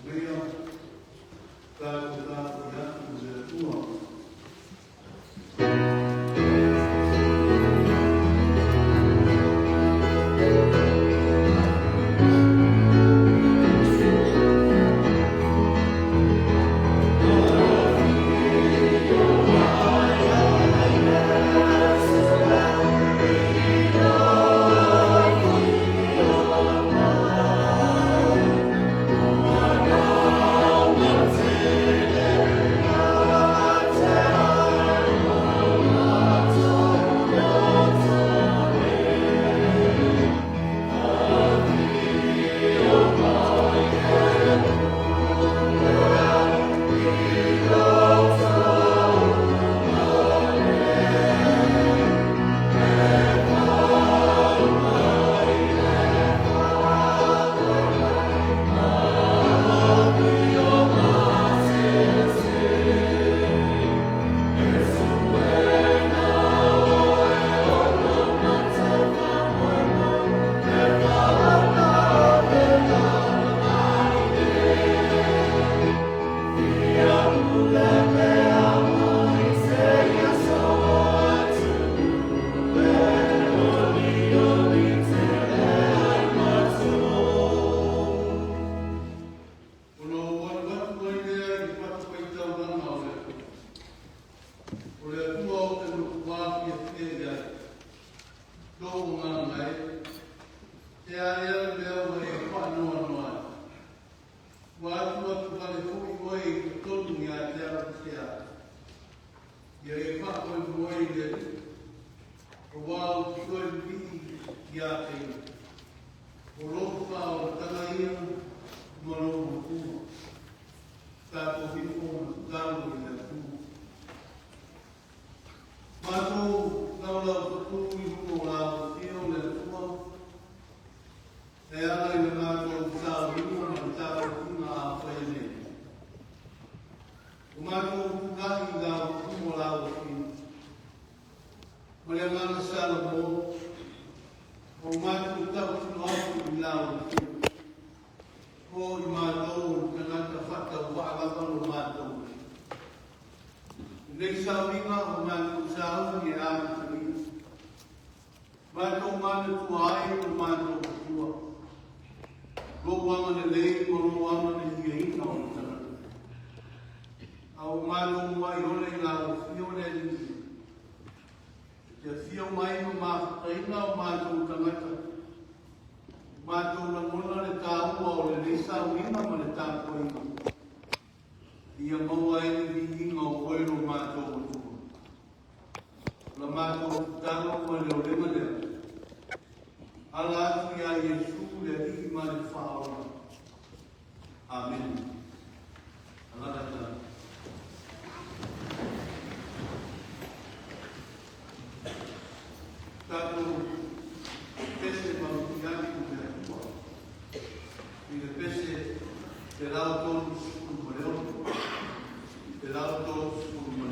Meia tatou tapuai atu i le Atua. Ona ou alu atu ai lea i le fatafaitaulaga o le Atua. O le Atua ou te matuā fiafia i ai. Lou agaga e, e a ea le mea ua e faanoanoa ai? Ua atuatuvale foi oe i totonu ia te au i se a? Ia e faamoemoe i le Alii, auā ou te toe lilii ia te ia. O lou faaolataga ia ma lou mapuga. Tatou ifo ma tatalo i le Atua. Matou laulaututu i luga o la afio o le Atua, e ala i le matou sauniga ma le tapuaiga a faia nei. O matou tulai i la utumu o la afio. Ma le agaga Salamo, o matou tautino atu i la afio. O i matou o le tagata faatauvaa lava lo matou. Nei sauniga o matou sauni e amatalia. Matou manatua ai lo matou Atua. Lou agalelei ma lou agaleliaina o le tagata. A o matou mai ole i la afio le Alii. Te afio mai ma mafutaina o matou tagata. Matou lagona le tāua o lenei sauniga ma le tapuaiga. Ia maua ai le viiga o oe lo matou Atua. La matou tatalo ma le olega lea. Ala atu ia Iesu le Alii ma le Faaola. Amen. Alala tatou pese maluti atu i le Atua. I le pese 136. 136.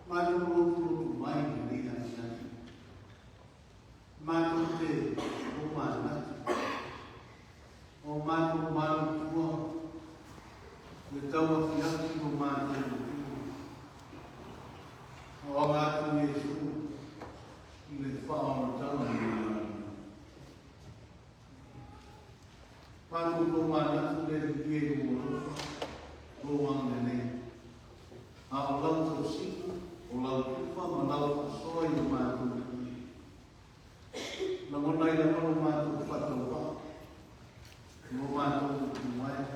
Matou lotulotu mai i lenei afiafi. Matou te tomanatu. O matou malu i tua le tauafiafi lo matou matua. O aga atu Iesu i le faaolataga i le lagi. Matou tomanatu le Alii e i lou alofa, lou agalelei. A o lau tausiga, o lau tufa ma lau faasoa i o matou tagata. Lagona ai lava lo matou faatauvaa, lo matou utumaea.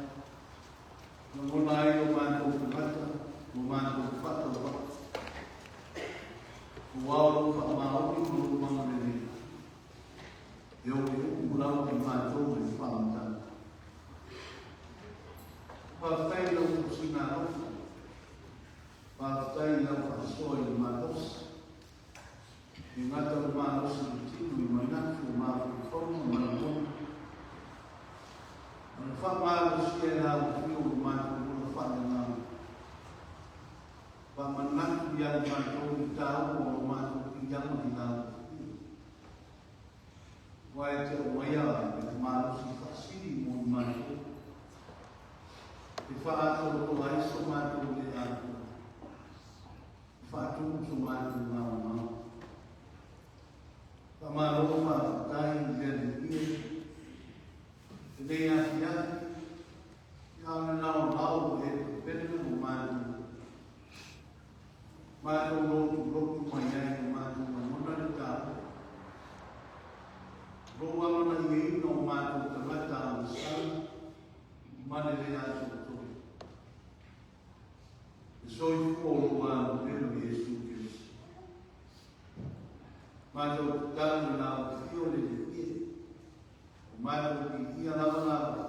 Lagona ai lo matou tagata, lo matou faatauvaa. Ua o lou faamaoni ma lou agalelei. E o e upu lava i matou le faamatala. Faafetai i lau tausiga alofa. Faafetai i lau faasoa i le malosi. E gata o le malosi i le tino i manatu o mafaufauga ma lagona. O le faamalosia e la ufio o matou ola faaleagaga. Faamanatu ia i matou i taua o matou piiama i la ufio. Aua e te aumaia le malosi faasili mo i matou. E faaatoatoa ai so matou le atoa. E faatumu so matou maomao. Faamalo faafetai i le Alii e. Lenei afiafi, ia o le laolao e pepena mo matou. Matou lotulotu mai ai o matou lagona le taua. Lou amanaiaina o matou tagata agasala ma le le atoatoa. Le soifua o lou alopelo Iesu Keriso. Matou tatalo i la afio le Alii e. O matou piia lava lava.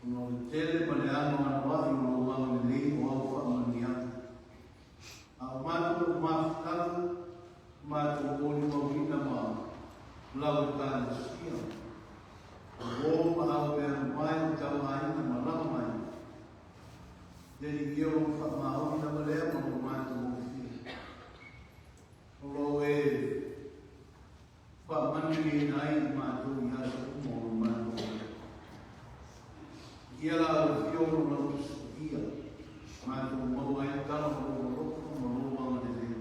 Ona o le tele ma le anoanoai o lou agalelei o au faamanuiaga. A o matou o mafutaga, matou molimauina ma lau Ekalesia, o uō ma au mea mamae o tauaiga ma lava mai, le Alii e o lou faamaoni lava lea ma lo matagofie. O lo o e faamanuiaina ai i matou i aso uma o lo matou ola. Ia la au afio o lau tusilia, matou maua ai tala o lou alofa ma lou agalelei.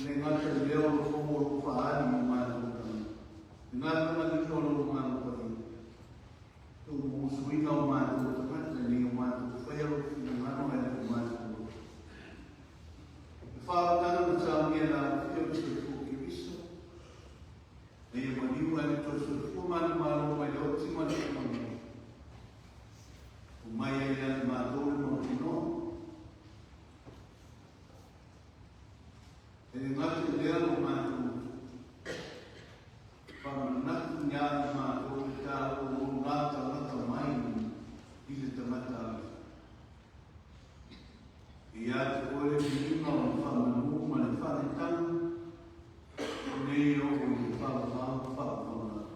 Le gata i lea o lo fou o lou faaali i matou tagata. Le gata o lou agaga paia. Tuumusuina o matou tagata ina ia matou faia lou finagalo ae le o matou loto. E faautaga na saunia e la Afio i le soifua Keriso, ina ia maliu ae le toe soifua manumalo mai le oti ma le faamamalu. Omai ai ia te matou le mautinoa. E le gata i lea lo matou faamanatu ia i matou le taua o la tagata mai i le tagata alofa. Ia te oe le viiga o le faamanu ma le faaletaga, o nei oo i le faavavau faavavau.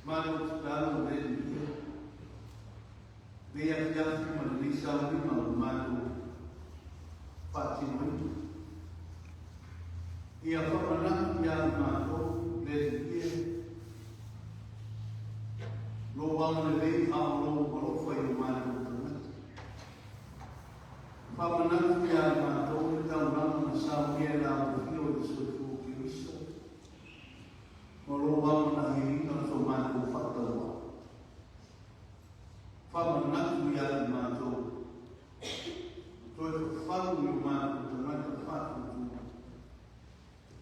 Matou tatalo le Alii e, lenei afiafi ma lenei sauniga o le matou faatinoina. Ia faamanatu ia i matou le Alii e, lou agalelei a o lou alofa i o matou tagata. Faamanatu ia i matou le taulaga na saunia e la Afio i le soifua o Keriso, ma lou amanaiaina o so matou faatauvaa. Faamanatu ia i matou, ma toe fafalu i o matou tagata faatuatua.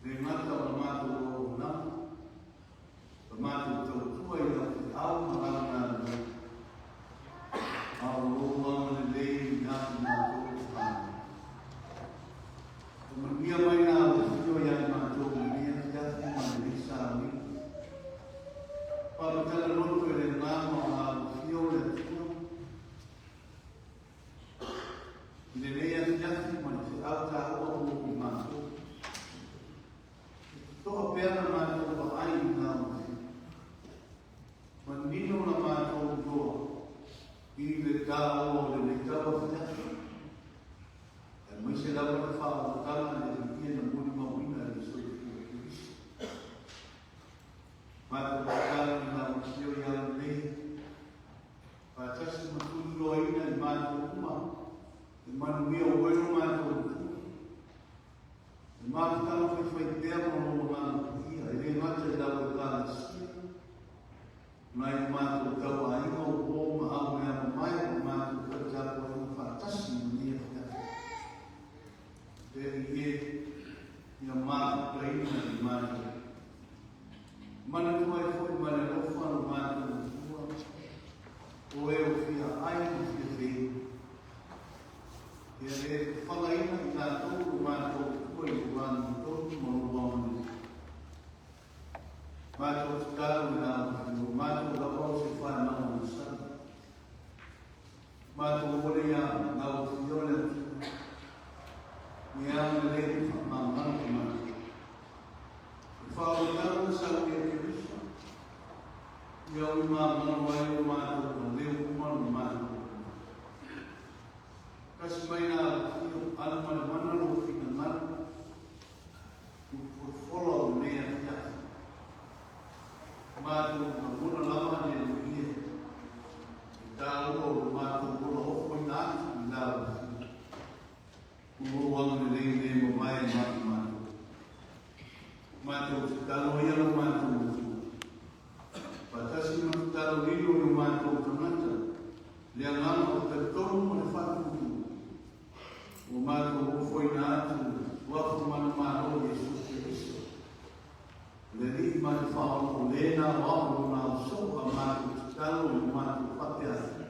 Le gata o la matou auaunaga, la matou tautua i lau feau ma lau galuega, a o lou agalelei ia i matou o Malo. Ua manuia mai la afio ia i matou i lenei afiafi ma lenei sauniga. Faamatala loto e le agaga o la afio le Atua i lenei afiafi ma le feau taua mo i matou. E totoa pea la matou vaai i la afio. lava le faaolataga a le Alii na molimauina e le soifua o Keriso. Matou tatalo i lau Afio i agalelei, faatasi ma tuliloaina i matou uma le manuia ua i lo matou Matua. Le mafutaga faifaipea ma lou Agaga Paia, e le gata i lau Ekalesia, nai o matou tauaiga o uo ma au mea mamae o matou faitapuaiga faatasi i lenei afiafi. Le Alii e, ia mafutaina i matou. Manatua ai foi ma le alofa lo matou Matua, o e o fia ai ma fia feinu. Ia le fafagaina i tatou lo matou Matua i lou amiotonu ma lou agalelei. Matou tatalo i la Afioga, matou lava o se fanau masani. Matou ole ia lau Afioga le Atua, ia agalelei ma faamagalo matou. O le faaolataga na saunia e Keriso, ia ui magalo ai o matou maleu uma lo matou uma. Kasi mai la Afioga, alu ma le mana lou finagalo, Fola o lenei afiafi. Matou lagona lava le Alii e, le taua o lo matou ola ofoina atu i lau Afioga. O lou agalelei le mavae mai i matou. Matou tatalo ia lo matou Matua. Faatasi ma tatalo lilo i o matou tagata, le agaga o le talitonu ma le faatuatua. Ua matou ofoina atu suafa manumalo Iesu Keriso, o le Alii ma le Faaola, o le na aoao lona ausoo a matou tatalo i lo matou faapea atu,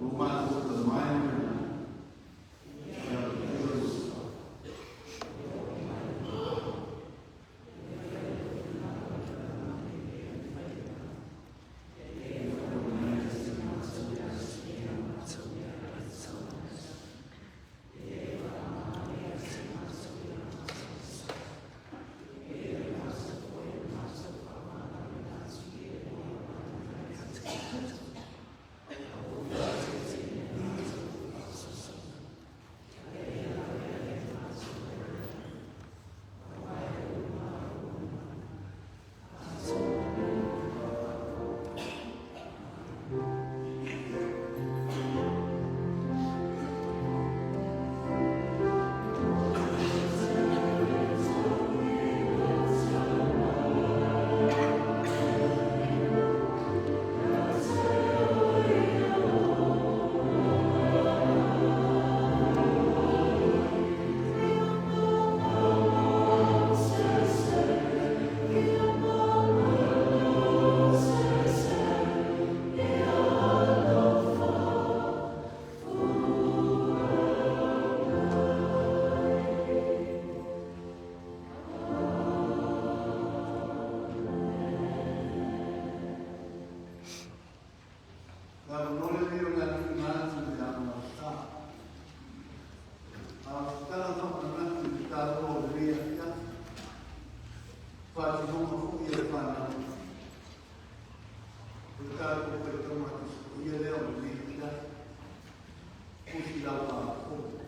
lo matou Tama e mai lagi. Ia paia lou suafa. Le avanoa lenei o le a tuuina atu i le Aoao. A o se tala faamanatu i le taua o lenei afiafi, faatinoga foi e le fanau. O le tatou faitauga Tusi Paia lea o lenei afiafi, tusi lau faafofoga.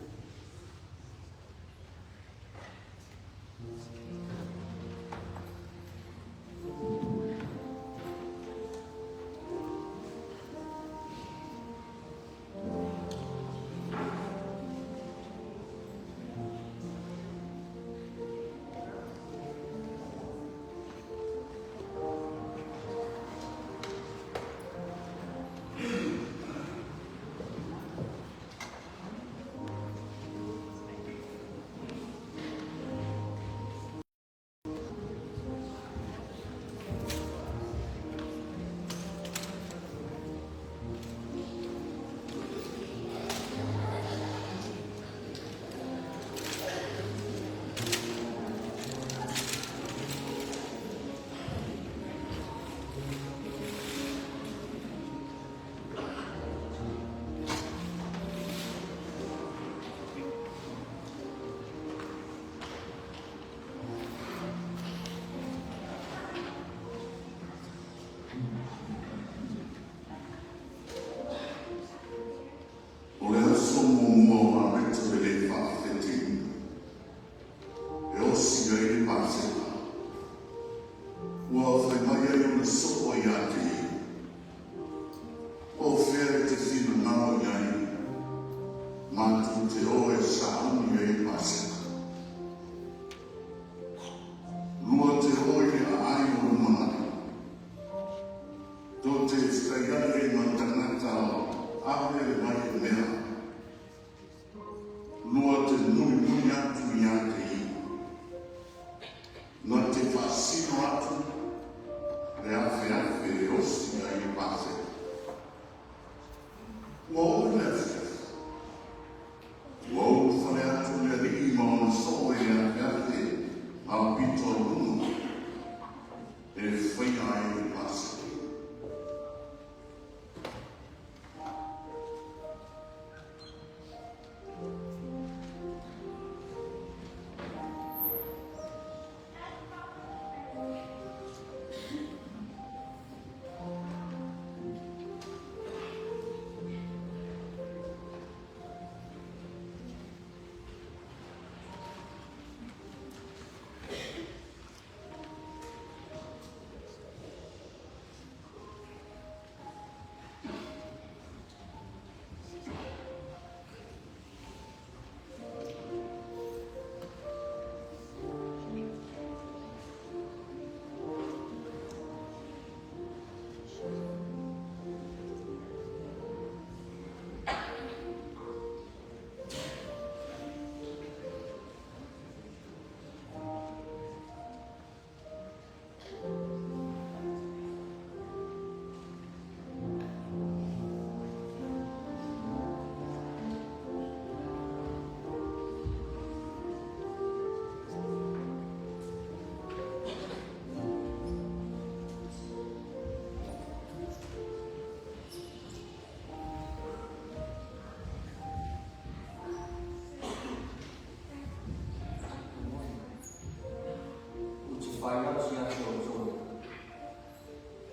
te fai atu ia te outou,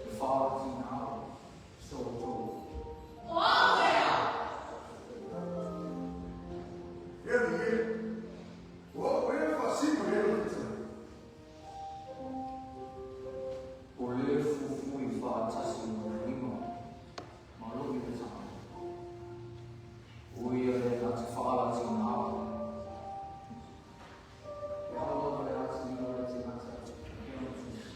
E faalatī na au so outou. O au ea? E alii e, o au ea e faasino i ai lau fetalai? O lē fuifui faatasi ma lou lima ma lou taga, o ia lea na te faalatīna au. E ao lava le atiliga o le tagata e ona tusi.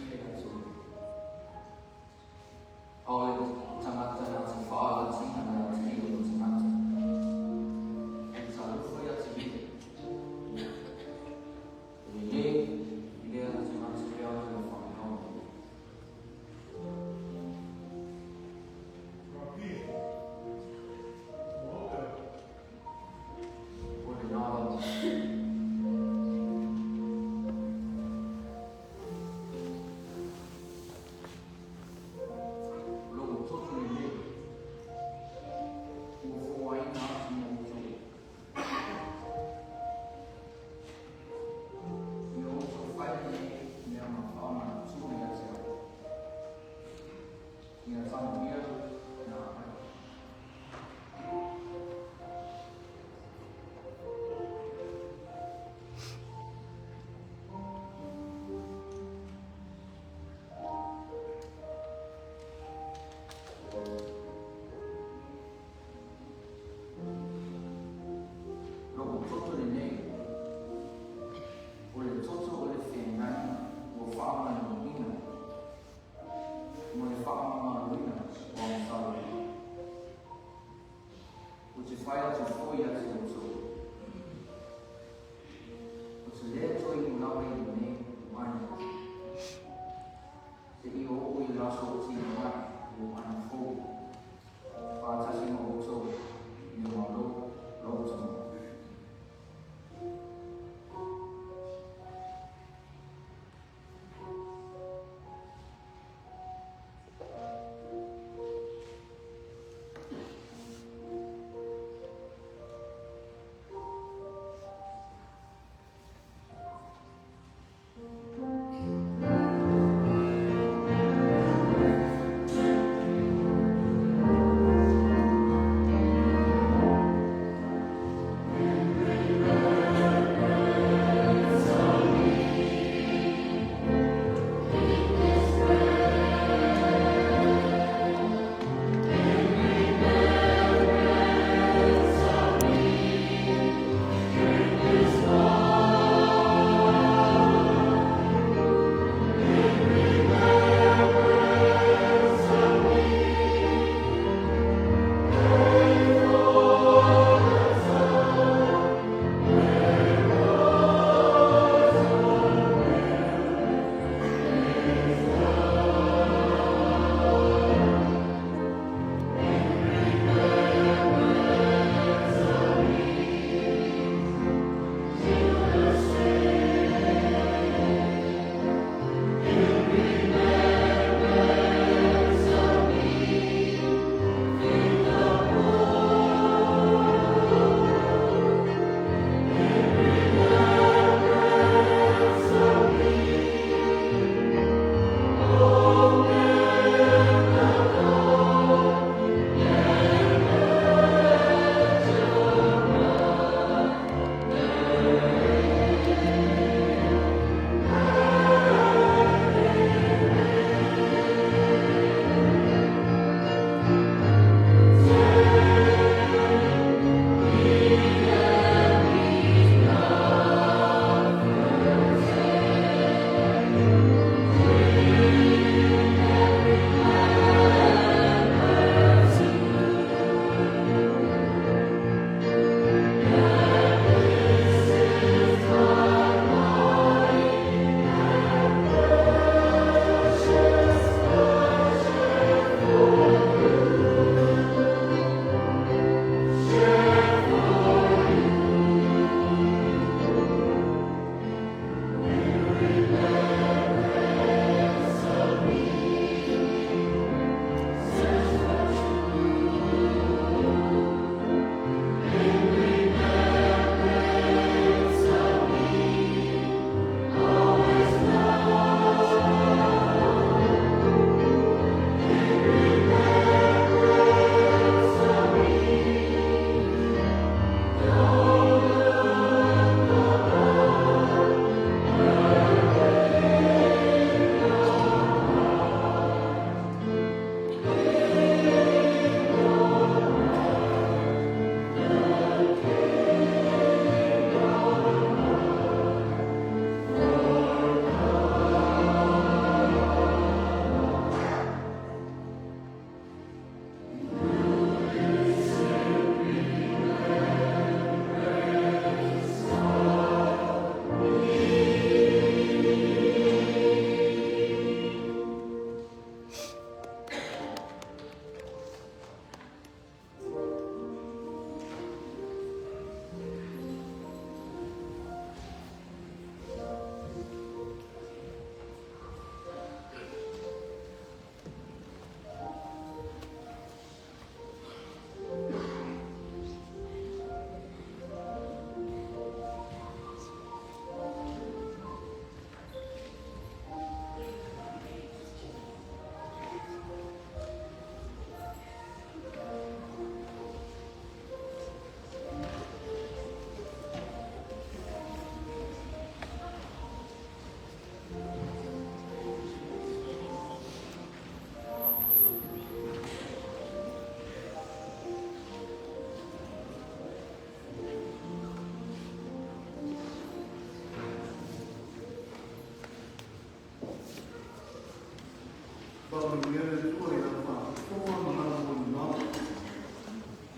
Faamanuia le Atua i lau faafofoga ma lau molimau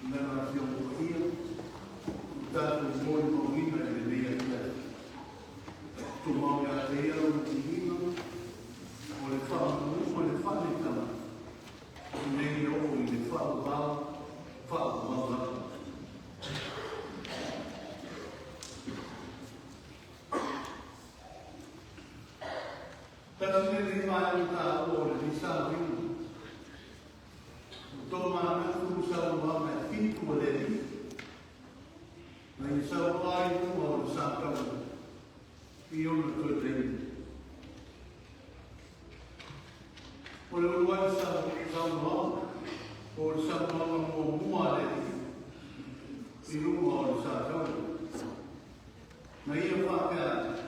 i Lana Afioga Paia ua tatou molimauina i lenei afiafi. Tumau ia te Ia lona viiga, o le faamanu ma le faaletama, nei oo i le faavavau, faavavau lava. Tasi lenei vaega taua o lenei sauniga. Ua tomanatu i saunoaga e fitu a le Alii, na ia saunoa ai i luga o le sa taua i ona toe taimi. O le uluai saunoaga, po o le saunoaga muamua a le Alii i luga o le sa taua, na ia faapea ai,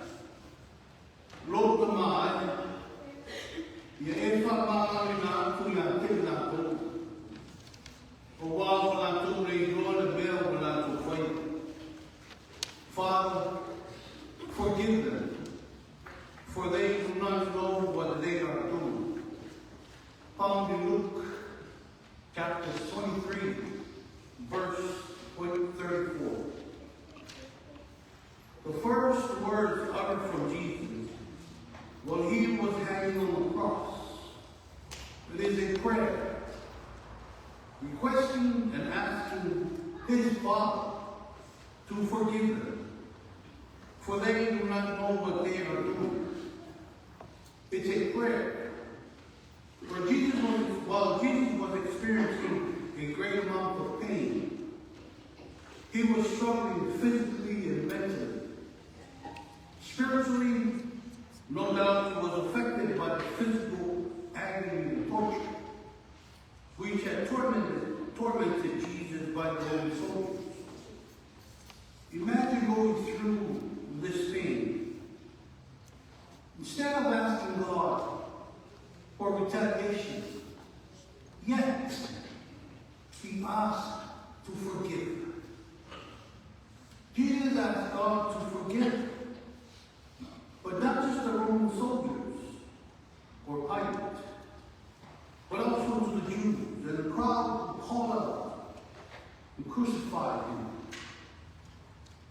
Lou Tama e, ia e faamagaloina atu ia te i latou, auā ua latou le iloa le mea ua latou faia. Father, forgive them, for they do not know what they are doing. Found in Luke chapter 23, verse 34. The first words uttered from Jesus while he was hanging on the cross, it is a prayer requesting and asking his Father to forgive them, for they do not know what they are doing. It's a prayer. For Jesus was, while Jesus was experiencing a great amount of pain, he was struggling physically and mentally. Spiritually, no doubt he was affected by the physical agony and torture, which had tormented Jesus by the Roman soldiers. Imagine going through this pain. Instead of asking God for retaliation, yet he asked to forgive. Jesus asked God to forgive, but not just the Roman soldiers or Pilate, but also to the Jews and the crowd who called out and crucified him.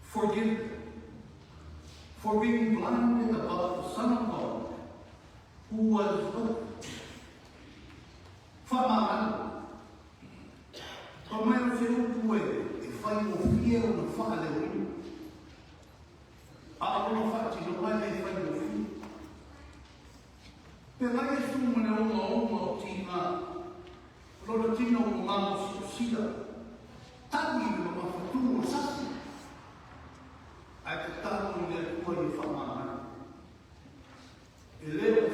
Forgive them for being blinded about the Son of God who was with them. Faamagalo. Fai mai o se upu e faigofie ona faaleoina, a o lona faatinoga e le faigofie. Pe agai Iesu ma le ogaoga o tiga, o lona tino ua maosiosia, tagi i le mamafatu o le sasi, ae tatalo i le Atua ia faamagalo. E le o le e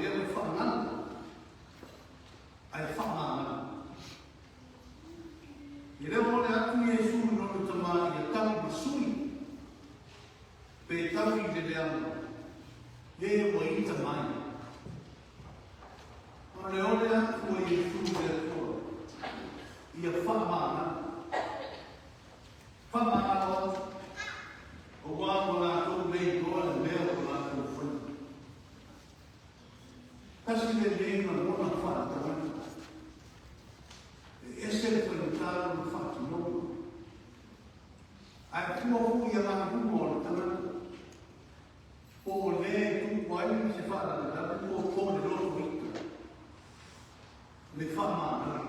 le o le faagalo, ae faamagalo. E le o ole atu Iesu i lona Tama ia tau ma sui, pe tau i le leaga, e ua ita mai. O le ole atu o Iesu i le Atua, ia faamagalo. Faamagalo atu, auā ua latou le iloa le mea ua latou faia. Tasi lenei lagona faaletagata, e ese le faigata lona faatinoga, ae fua foi i agai luma o le tagata, po o le e tupu ai se faalavelave po o le loto ita, le faamagalo.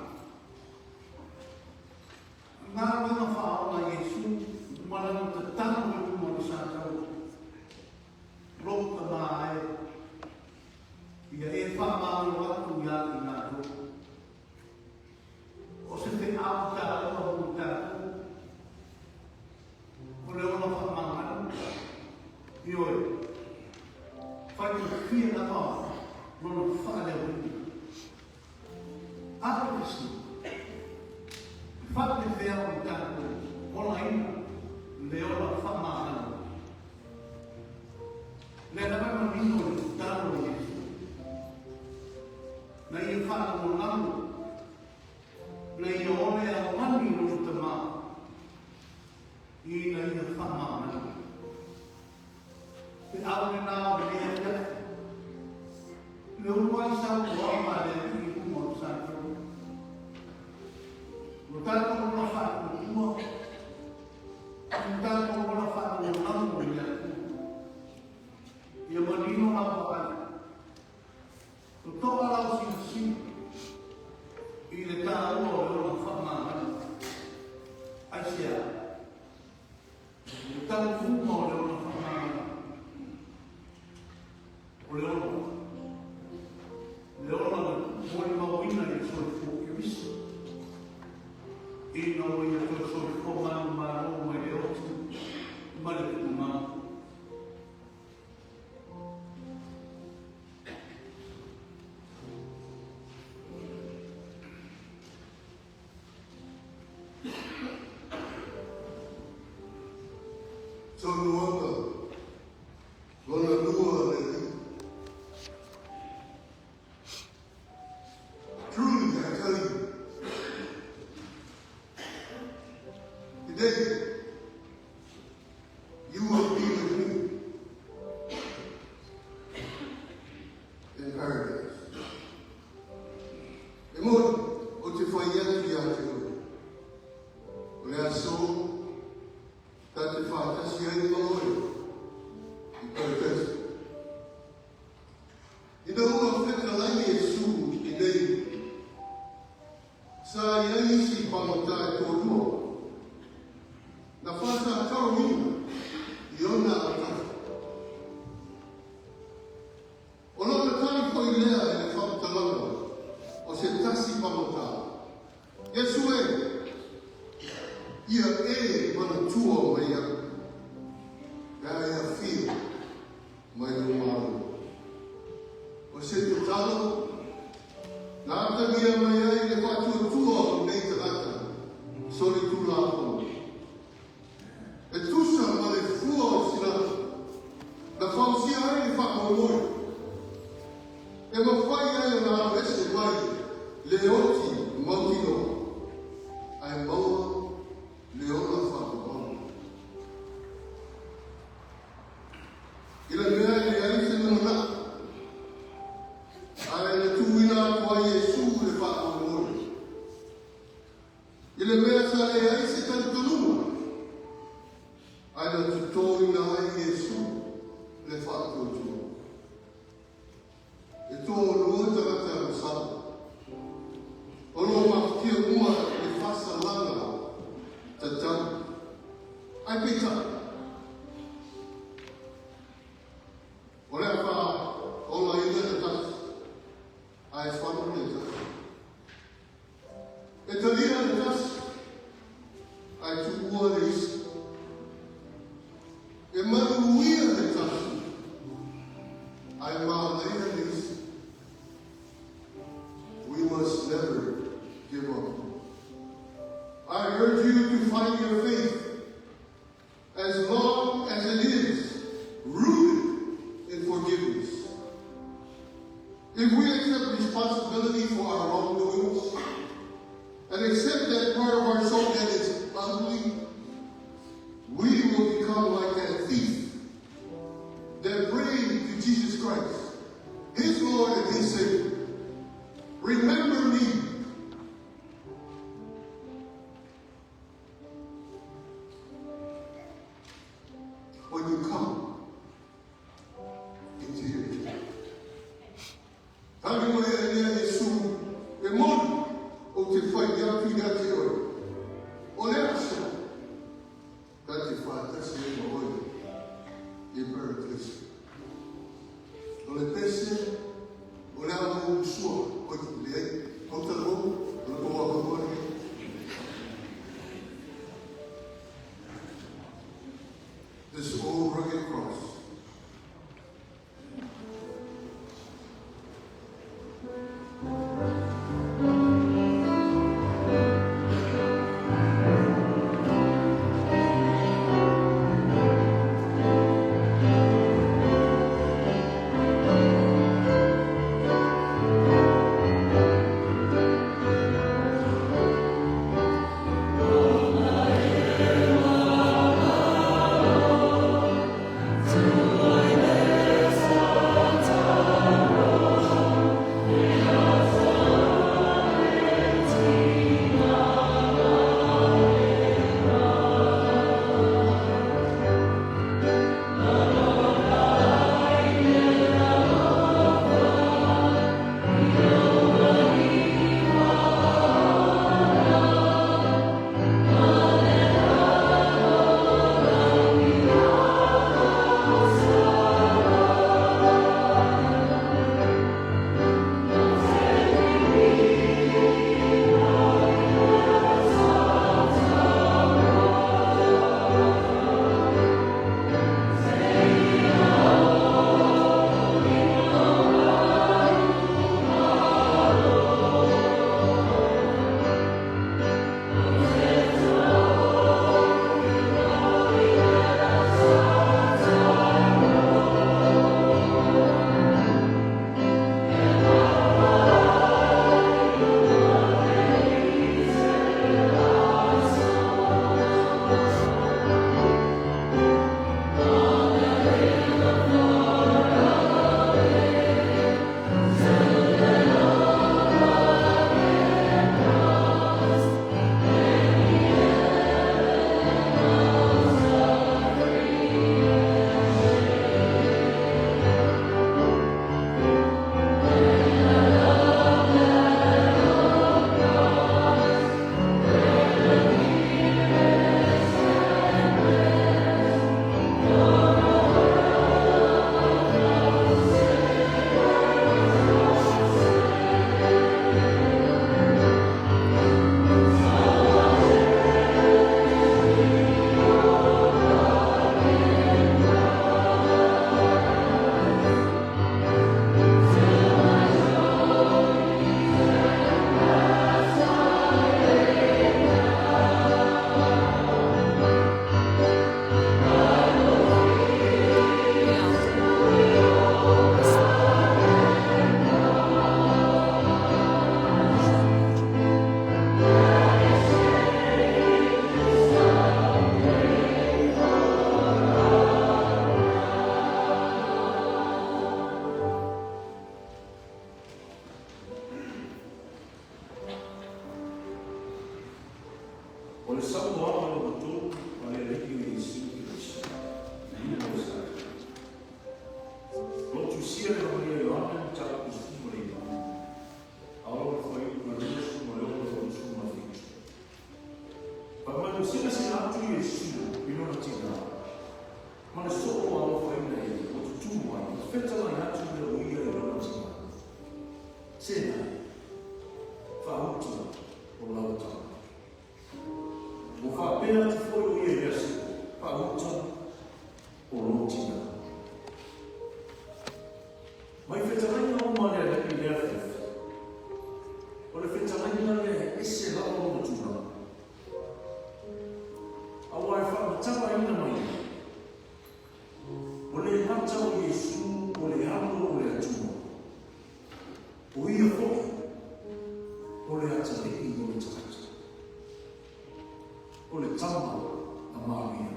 O galuega faaola a Iesu ma lana tatalo i luma o le sa taua, Lou Tama e, ia e faamagalo atu ia i latou. O se feau taua mo i tatou, o le ola faamagalo, ioe, faigofie lava lona faaleoina. A o le fesili, e faapefea ona tatou olaina le ola faamagalo? Lea lava e manino le tatalo a Iesu, na ia faalagolago, na ia ole aoani lona Tama ina ia faamagalo. Feau lena o lenei afiafi, le uluai saunoaga a le Alii. Saunoaga lona lua a le Alii. Truly, I tell you, today you will be with me in paradise. E moni, ou te fai atu ia te oe. O le aso, ta te faatasi ai ma oe i Parataiso. Ina ua fetalai Iesu i nei, sa i ai isi pagota e toalua. Na faasakaloina i ona autafa. O lona tali foi lea i le faamatalaga o se tasi pagota. Iesu e, ia e manatua mai iaʻu, pe a e afio mai lou Malo. O se tatalo, na atagia mai ai le faatuatua o lenei tagata solitulafono. E tusa ma le fua o silafi, na fausia ai le faamoemoe. E mafai ai ona aloese mai le oti mautinoa, ae maua le ola faavavau. I le mea e leai se lumanai, ae na tuuina atu ai Iesu le faamoemoe. I le mea sa leai se talitonuga, ae na totoina ai Iesu le faatuatua. E toalua tagata masalo. O lo o mafatia uma i le faasalaga tatau. Ae peitai, o le a faaolaina le tasi, ae fano le tasi. E talia le tasi, ae tuua le isi. E manuia le tasi, ae malaia le isi. We must never give up. I urge you to find your faith as long as it is rooted in forgiveness. If we accept responsibility for our wrongdoings and accept that part of our soul that is ugly, we will become like that thief that prayed to Jesus Christ, his Lord and his Savior. Remember me when you come into your kingdom. Tali mai ai lea Iesu, e moni, ou te fai atu ia te oe. O le aso, ta te faatasi ai ma oe i Parataiso. O le pese, o le a ou usua, oi, leai, au talavou, o le tou avanoa lenei. This Old Rugged Cross. Fetalai atu lea o ia i lona tina, Tena, faauta o lau tama. Ua faapea atu foi o ia ia Siko, faauta o lou tina. Mai fetalaiga uma a le Alii i lea afiafi, o le fetalaiga lea e ese lava lona tulaga. Aua e faamatalaina mai ai, ua le gata o Iesu o le Alo o le Atua, o ia foi o le atalii o le tagata, o le tama a Maria.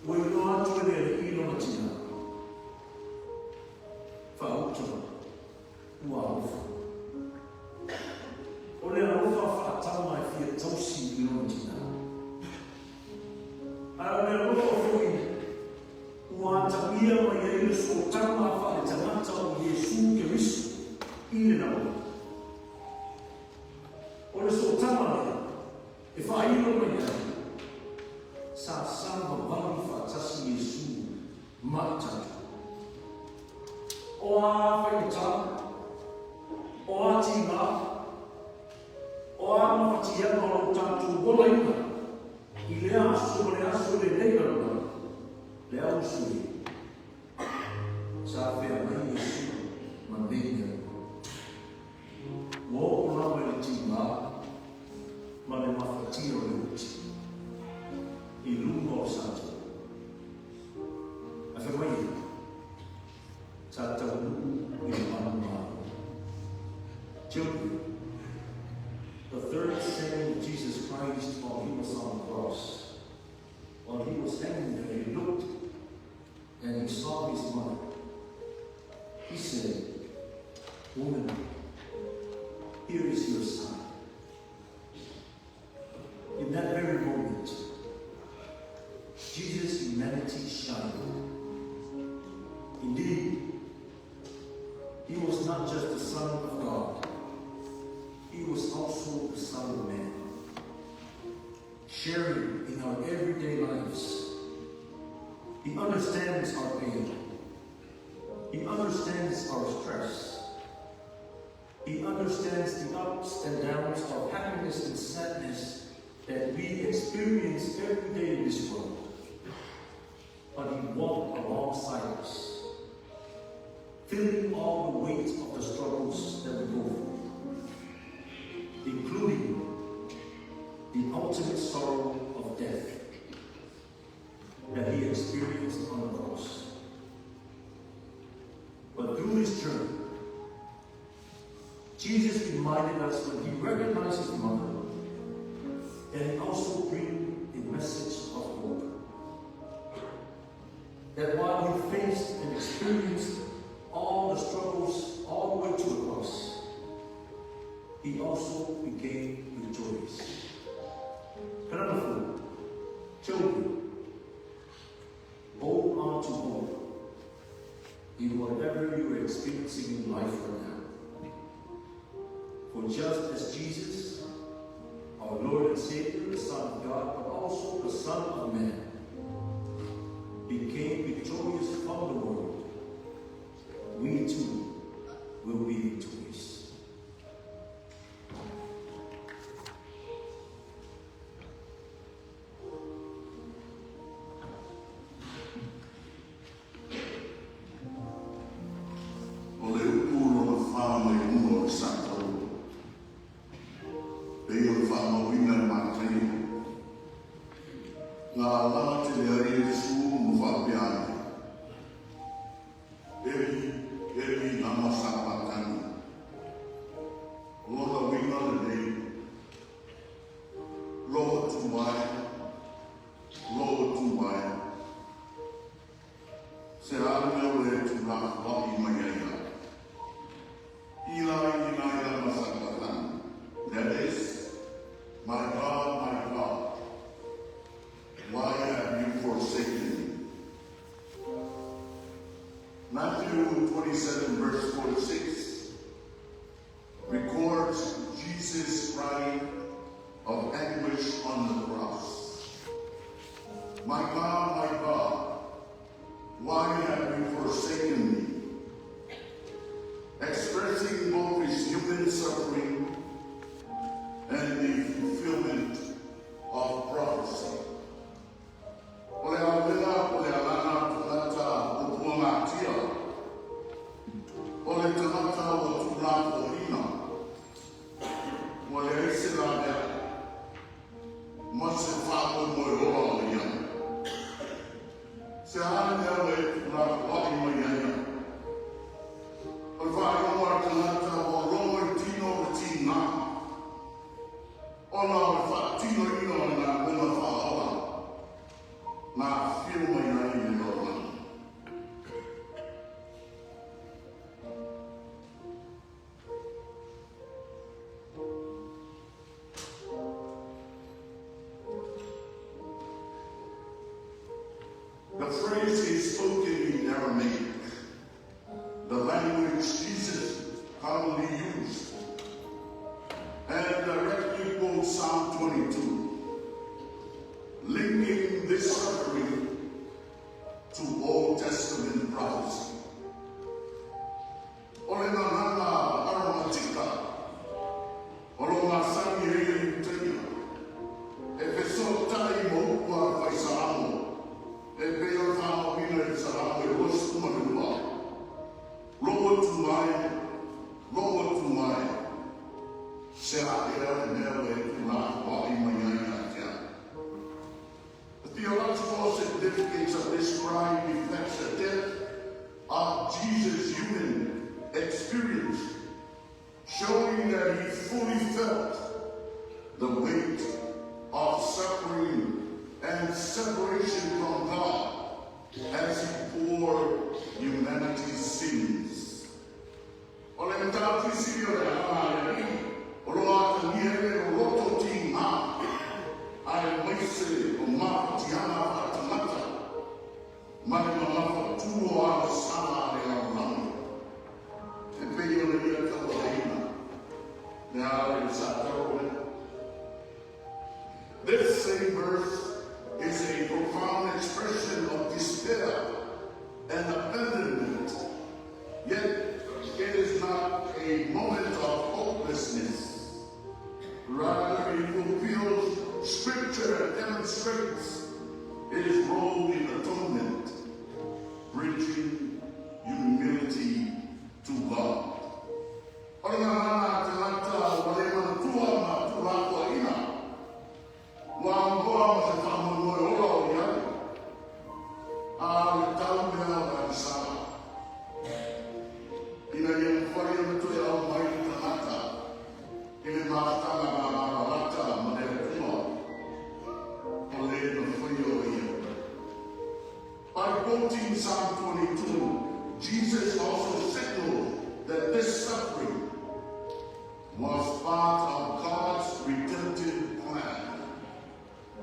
Ua iloa atu e le Alii lona tina, faauta ua alofa. O le alofa faatama e fia tausi i lona tina. Ae o le alofa foi ua atagia mai ai le sootaga faaletagata o Iesu Keriso i le lalolagi. O le sootaga lea e faailo mai ai, sa savavali faatasi Iesu ma i tatou. O a faigata, o a tiga, o a mafatiaga o lo tatou olaina i lea aso ma le aso i lenei lalolagi, le au uso e, sa feagai Iesu ma nei mea uma. Ua oo lava i le tiga ma le mafatia o le oti i luga o le sataua. Ae fai mai ia, sa taunuu i le manumalo. Children, the third saying of Jesus Christ while he was on the cross, while he was hanging there, he looked and he saw his mother. He said, "Woman, here is your son." In that very moment, Jesus' humanity shined. Indeed, he was not just the Son of God, he was also the Son of Man, sharing in our everyday lives. He understands our pain. He understands our stress. He understands the ups and downs of happiness and sadness that we experience every day in this world. But he walked alongside us, feeling all the weight of the struggles that we go through, including the ultimate sorrow of death that he experienced on the cross. But through his journey, Jesus reminded us when he recognized his mother that he also bring a message of hope. That while he faced and experienced all the struggles all the way to the cross, he also became victorious. Number four, children, hold on to hope in whatever you are experiencing in life right now. For just as Jesus, our Lord and Savior, the Son of God, but also the Son of Man, became victorious from the world, we too will be victorious. O le upu lona fa mai luga o le sataua, pei o le faamauina e Mataio, na alaga tele ai Iesu ma faapea ane, Eli, Eli, lama sabachthani? O lona uiga lenei, Lou Atua e, lou Atua e, se a mea ua e tuulafoai mai ai au? Eli, Eli, lama sabachthani? That is, My God, my God, why have you forsaken me? Matthew 27, verse 46, records Jesus' cry of anguish on the cross. My God, my God, why have you forsaken me?" Expressing both his human suffering and the fulfillment of prophecy. O le awela o le alana tangata o puangatia. O le tangata o tūlako ina. Ua le ese la mea. Ma se whāmo moe ora o ia. Se hana mea o e tūlako ai mai aia. O le whaionga a tangata o rongo i tino o le tīngā. Ona o le whaatino ina o ngā mona whaola. Ngā whio mai ai i le lalolagi. The phrase is spoken in Aramaic, the language Jesus commonly used, and directly quotes Psalm 22, linking this suffering to Old Testament prophecy. O le ngangana aramatika, o lo ngā sangi hei e utaia, e feso tai mo upua whai saramo, e pe o whaamawina i saramo e roa ma lua. Loa tu mai, loa tu mai, se a ea le mea o e tu la wai mai ai a tea. The theological significance of this cry reflects the depth of Jesus' human experience, showing that he fully felt the weight of suffering and separation from God as he bore humanity's sins. O le mataupu sili o le aga le o lo ata ni hele o roto ti ngā ai maise o mawhatianga whaatamata mai ma mawhatu o ala sala le lalolagi. E pei o le ia tauaina. Le ala i sa tau le. This same verse is a profound expression of despair and abandonment. Yet it is not a moment of hopelessness. Rather, it fulfills scripture and demonstrates his role in atonement, bridging humility to God. O le ngangana te lata o le manatua ma tūlako ina. Ua angoa ma se whaamoe ora o iai. A le tau mea o le anisala. Ina ia mwhari o toe au mai i tangata. I le mātanga ngā ngā ma le atua. O le na whai o ia. By quoting Psalm 22, Jesus also signaled that this suffering was part of God's redemptive plan.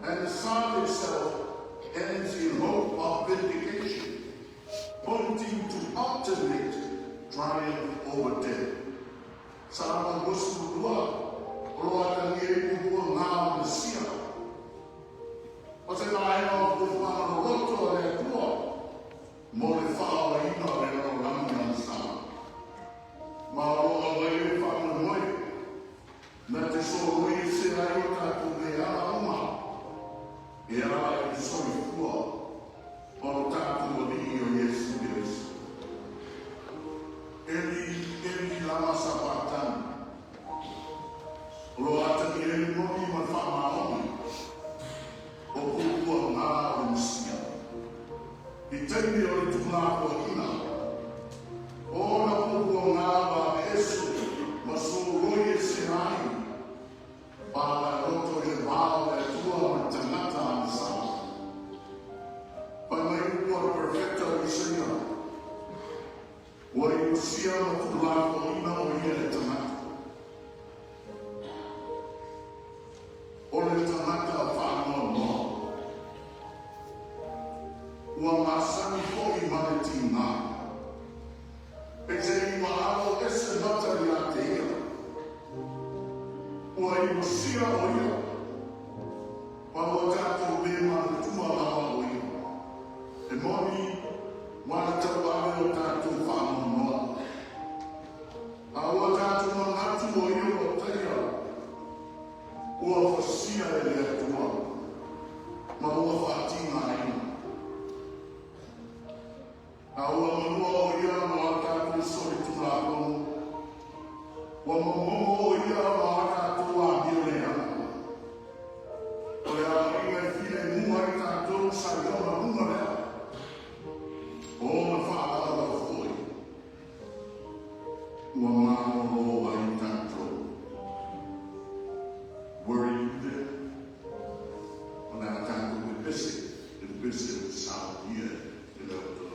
And the psalm itself ends in hope of vindication, pointing to ultimate triumph over death. Salamo 22, o lo ata ni e pupua ngā o Mesia. O te maena o pupua no roto o le atua, mo le whaola ina o le lalolagi a sa. Ma o lo a mai e whaamua moe, na te so roi se ai o tātou me ala uma, e ala e soifua o lo tātou alii o Iesu Keriso. Eli, Eli lama sabachthani. O lo ata ni e moni ma whaamaoni o pupua ngā o le Mesia. I teimi o le tūlako ina, o na pupua ngā wa ese ma so roi e se ai, pa la roto i le vao le atua ma tangata a sa. Pai mai ua perfecta o Isaia, ua i usia ma tūlako ina o ia le tangata. O le tangata whaanoa noa. Ua masani foi ma le tīngā. E te i alo ese mata i a te ia. Ua i usia o ia. Pa ua tātou me ma le tua lawa o ia. E moni A ua manua o ia ma a tatou solitulafono. Ua momomo o ia ma a tatou amio leaga. O le aoaiga e filemu ai tatou sa i ona luga lea. O ona faalaolao foi. Ua malōlō ai tatou. Were you there? O le a tatou pepese i le pese o le saunia e le Atua.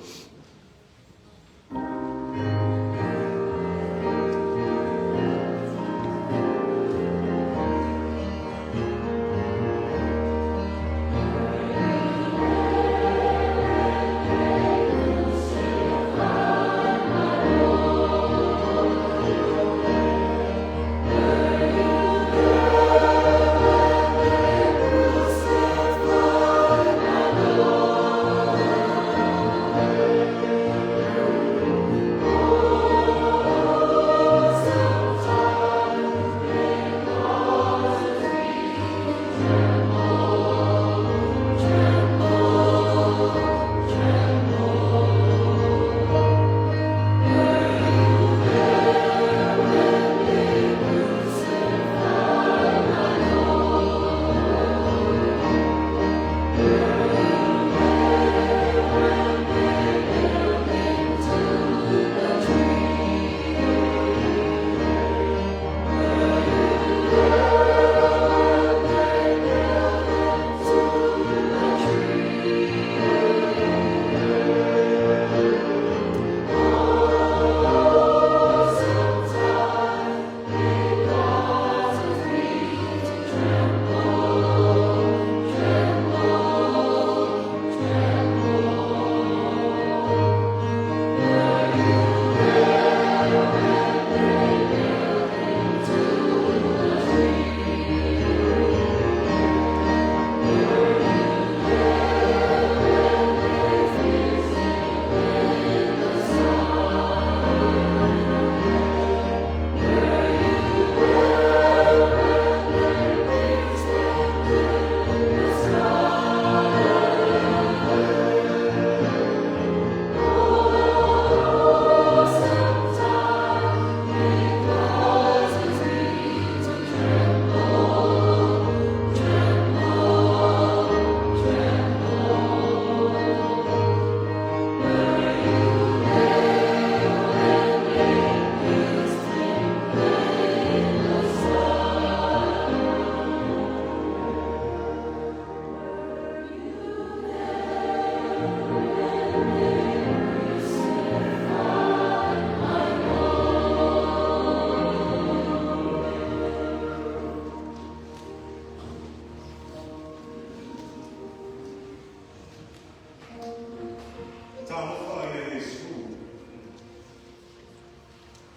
Talofa ia Iesu.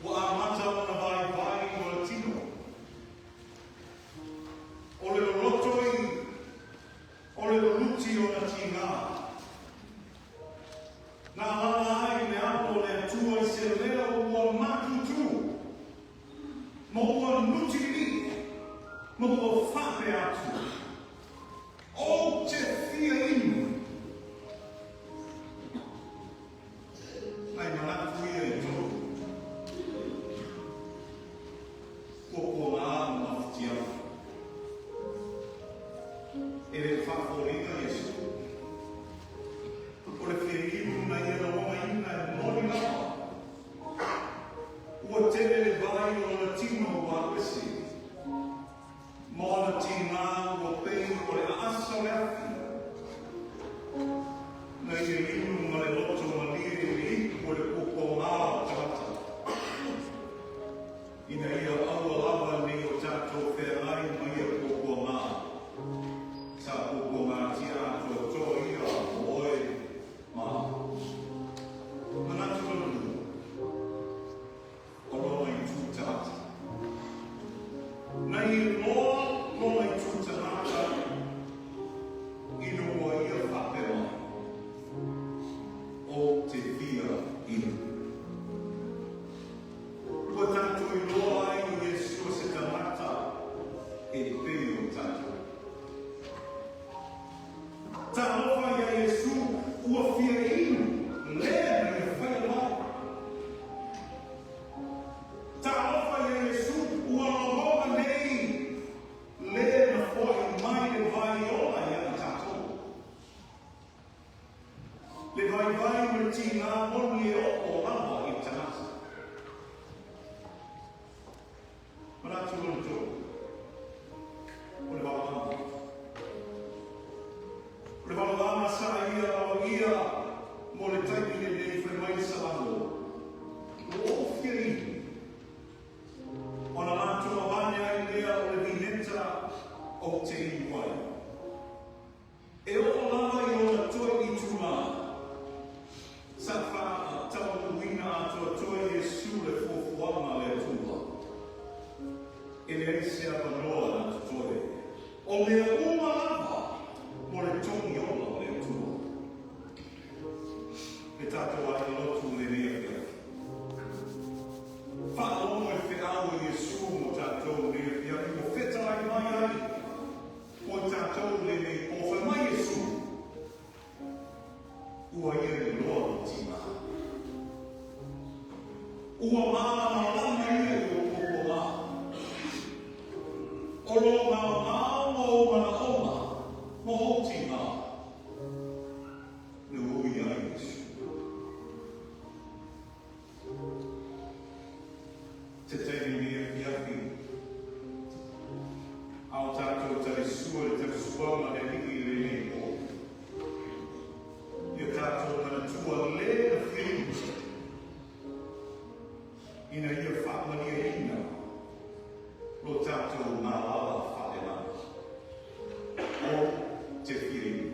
Ua amata ona vaivai o le tino. O le loloto i o le luluti o na tigā. Na alaala ai le Alo o le Atua i se leo ua matutu, ma ua nutilii, ma ua faapea atu, Ou te fia inu. Nai manatu ia e tolu. Puapuagā ma mafatiaga. E le faafoliga Iesu. O le fia inu na ia lagonaina e moni lava. Ua tele le vai o lona tino ua alu ese. Ma ona tigā ua pei o le aasa o le afi. Na ia inu ma le loto malie i le ipu o le puapuagā o tagata. Ina ia aua lava nei o tatou feagai ma ia puapuagā. Sa puapuagātia atoatoa ia mo oe ma au. Manatu lona lua, o lona itu tagata. Na iloa lona itu tagata ina ua ia faapea mai. Le vaivai ma le tigā moni e oo lava i le tagata. Manatu lona tolu, o le valoaga. O le valoaga sa ia aloaia mo le taimi lenei fai mai le Salamo, ua ou fia inu, ona latou avane ai lea o le vineta ou te inu ai. E oo lava i ona toe itulā, sa faataunuuina atoatoa e Iesu le fuafuaga a le Atua. E leai se avanoa na totoe, o mea uma lava mo le togi ola o le Atua. Le tatou aiga lotu i lenei afiafi. Faalogo i le feau a Iesu mo tatou i lenei afiafi ua fetalai mai ai mo i tatou i lenei po. Fai mai Iesu, Ua ia iloa lou tigā. Ua malamalama ia i ou puapuaga. O lou maomao ma ou manaoga ma ou tigā. Le ui ai Iesu. Te taimi nei afiafi, a o tatou talisua i le talisuaga a le Alii i lenei po. Ia tatou manatua le na fia ina ia faamalieina lo tatou malala faalelagi. O te fia inu.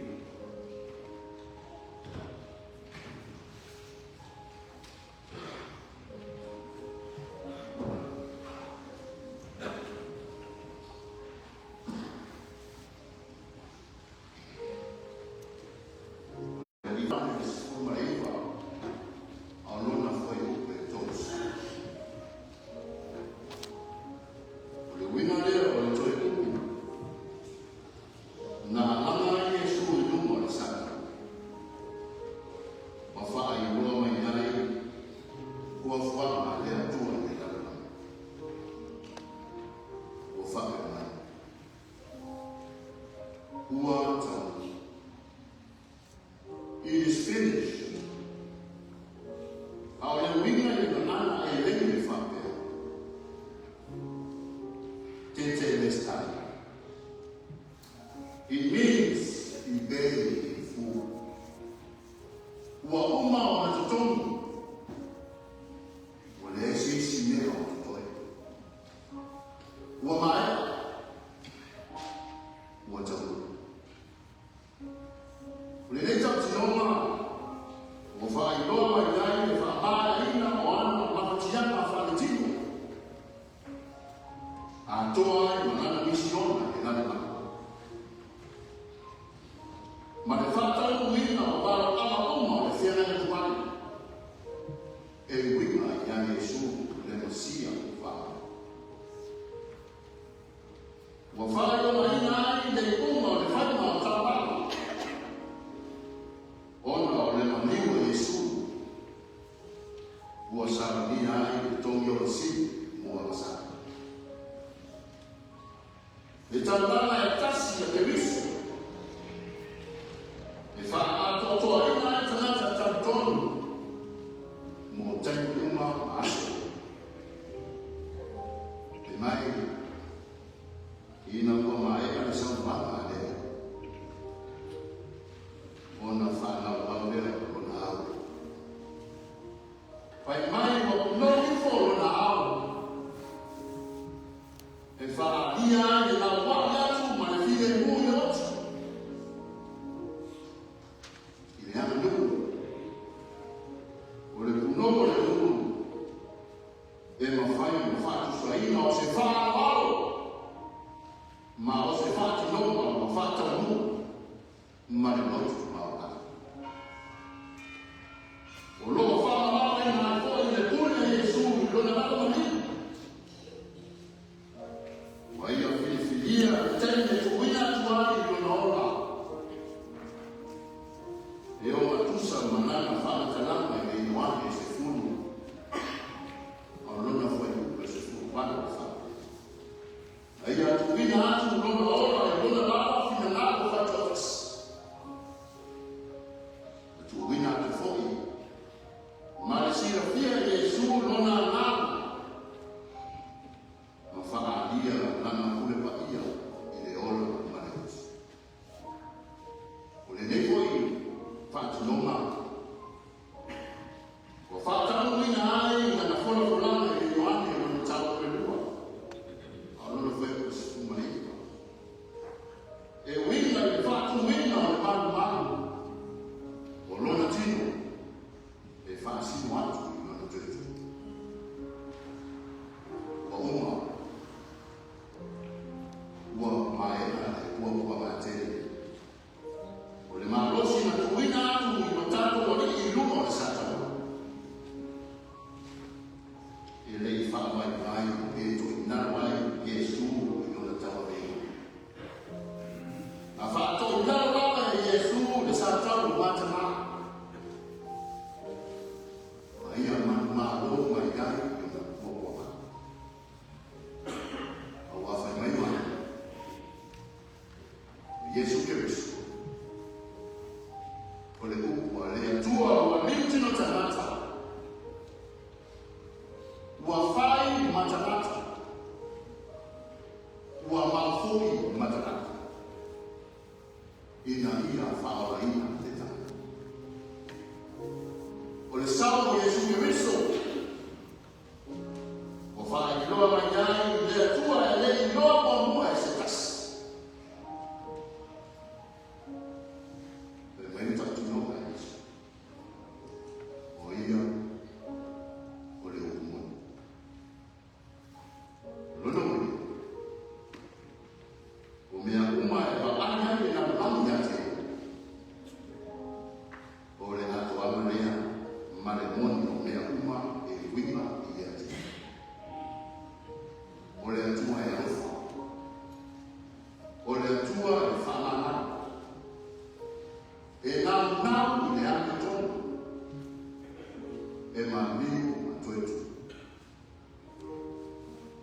19, a o lona fuaiupu e 30. O le uiga lea o le toe upu, na alaga ai Iesu i luga o le sami, ma faailoa mai ai fuafuaga a le Atua i le lalolagi. Ua faapea mai, Ua taunuu. It is finished. A o le uiga i le gagana Aileni e faapea, Tetelestai. It means he paid in full. Ua uma ona totogi. Ua leai se isi mea o totoe. Ua maea. Ua taunuu. O lenei tautinoga ua faailoa mai ai le faamaeaina o ana mafatiaga faaletino, atoa ai ma lana misiona i le lalolagi, ma le faataunuuina o valaauga uma o le feagai atu ai e uiga ia Iesu le Mesia ua. Ua faailogaina ai le iuga o le faiga o taulaga ona o le maliu a Iesu ua saunia ai le togi ola sili mo agasala. Le taulaga e tasi a Keriso e faaatoatoaina ai tagata talitonu mo taimi uma ma aso uma. Fai mai, ina ua maea le saunoaga a lea, ona faanaunau lea o lona ao. Fai mai ua punou ifo lona ao e faaalia ai le laua'i atu ma le filemu i le oti, i le aganuu o le punou o le ulu. E mafai ona faatusaina o se faaaloalo ma o se faatinoga ua faataunuu ma le loto maualalo. O lo o faamalamalamaina ai foi le pule a Iesu i lona lalo maliu. Ua ia filifilia le taimi e tuuina atu ai lona ola e ogatusa ma lana faamatalaga i le Ioane 10 a o lona fuaiupu e 18 e faapea, Na ia tuuina atu lona ola i lona lava finagalo faitoatasi. Na tuuina Roma. Ua faataunuuina ai lana folafolaga i le Ioane lona mataupu e lua, a o lona fuaiupu 19. E uiga i le faatumuina o le malumalu o lona tino e faasino atu i lona toetu. Ua uma, ua maea le puapuaga tele. O le malosi na tuuina atu i lo tatou Alii i luga o le Satala. E le i faavaivai pe toinalo ai Iesu i lona tauavega. Na faatoinalo lava e Iesu le Satala matama. Ma ia manumalo mai ai i ona puapuaga. Aua fai mai mai. O Iesu Keriso. O le upu a le Atua ua liutino tagata. Ua fai ma tagata. Ua maufui ma tagata. Ina ia faaolaina le tagata. O le sao o Iesu Keriso. Ua faailoa mai ai le Atua e le iloa muamua e se tasi. Le mai le tautinoga e Iesu. O ia o le upu moni. Lona uiga. O mea uma e vaai ai le lalolagi ia te ia. O le atoaga lea ma le moni o mea uma e uiga i le Atua. O le Atua e alofa. O le Atua e faamagalo. E naunau i le amiotonu. E maliu ma toetu.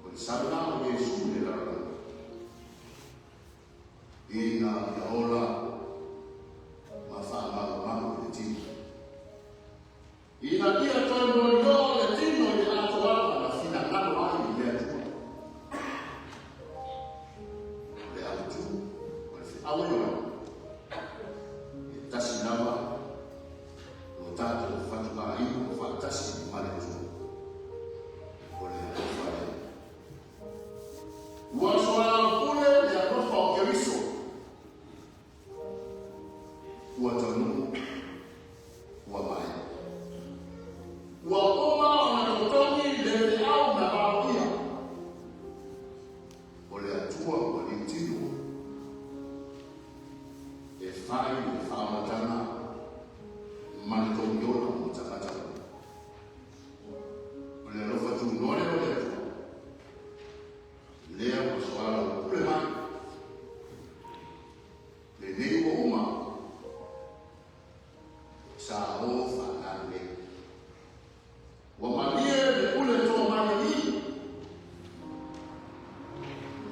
O le sao o Iesu i le lalolagi. Ina ia ola ma faamalumalu i le tino. Ina ia toe molioa le tino i le atoaga na finagalo ai i le Atua. Le autu o le feau a Ioane. E tasi lava lo tatou fatuaiga o faatasi ma le Atua. O le alofa lea. Ua soalaupule le alofa o Keriso. Ua taunuu, ua maea. Ua uma ona totogi le feau na valoia. O le Atua ua liutino. E fai le faaolataga ma le togiola mo tagata uma. O le alofa tunoa lea o le Atua. Lea ua soalaupule mai. Lenei ua uma. Sa o faagalulei. Ua malie le pule toa mai i.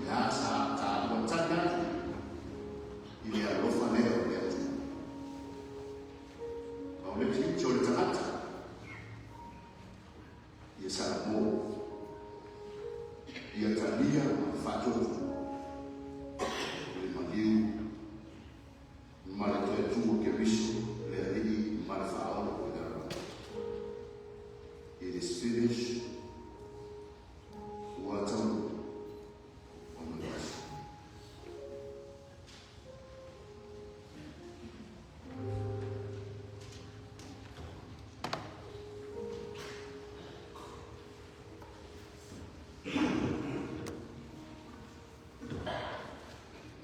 Ia sa taua tali atu i le alofa lea o le Atua. Ma o le tiute o le tagata. Ia salamo. Ia talia ma le faatuatua. O le maliu ma le toe tu o Keriso le Alii ma le Faaola o le lalolagi. It is finished. Ua taunuu on the cross.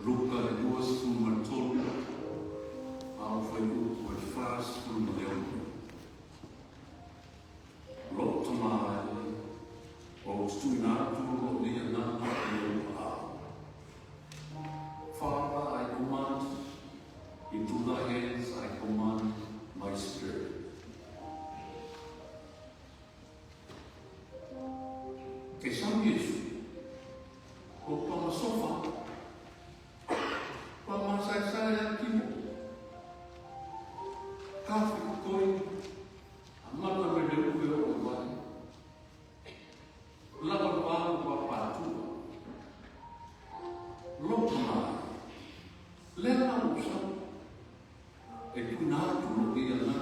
Luka le 23, a o fuaiupu e 46. Lou tama e, ou te tuuina atu lou nei agaga i ou aao. Father, I command, into thy hands I command my spirit. Ke sau Iesu, ko pamasofa, pamasaesae a tino. Ka whikoi, a mata me le uwe o le vai. Lava pau wa pātua. Lou tama e, lea la ou sau. E tuuina atu lou nei agaga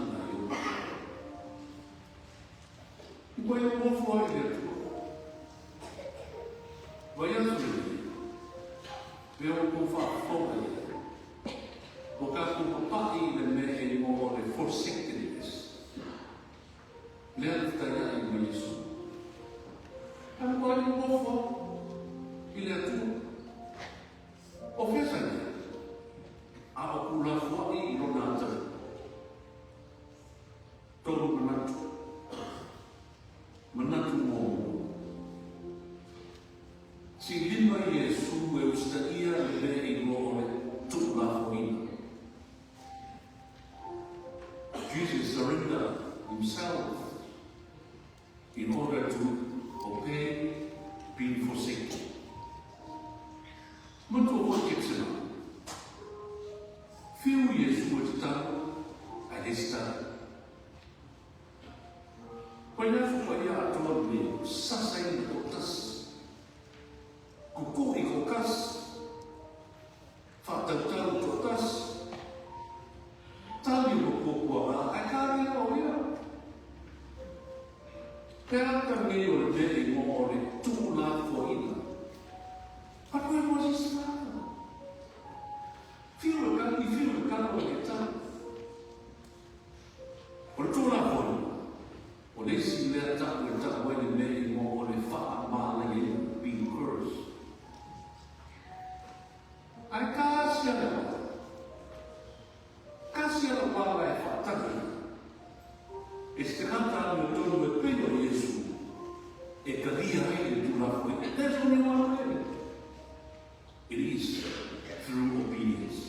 Silima Iesu e usitaia le mea i lua o le tuulafoina. Jesus surrendered himself in order to obey being forsaken. Matua foi ke tena. Whiu Iesu e te tau, ai le sitali. Pai afu pai a atoa le sasa ina ko tasi. Kuku'i ko kasi. Whātautau ko tasi. Tali o puapua ngā, ai kāre o ia. He ata nei o le mea i mua o le tuulafoina. But where was his father? Whiu le kani, whiu le kano e ke tau. O le tuulafoina, o le isi mea ta'u e ta'u ai le mea i mua o le whaamālaiaina, being cursed. Ai kasi a le wā. Kasi a le wā e whaataki. E se tangata anu e tonu e pei o Iesu e kalia ai le tuulafoina. There's only one way. It is through obedience.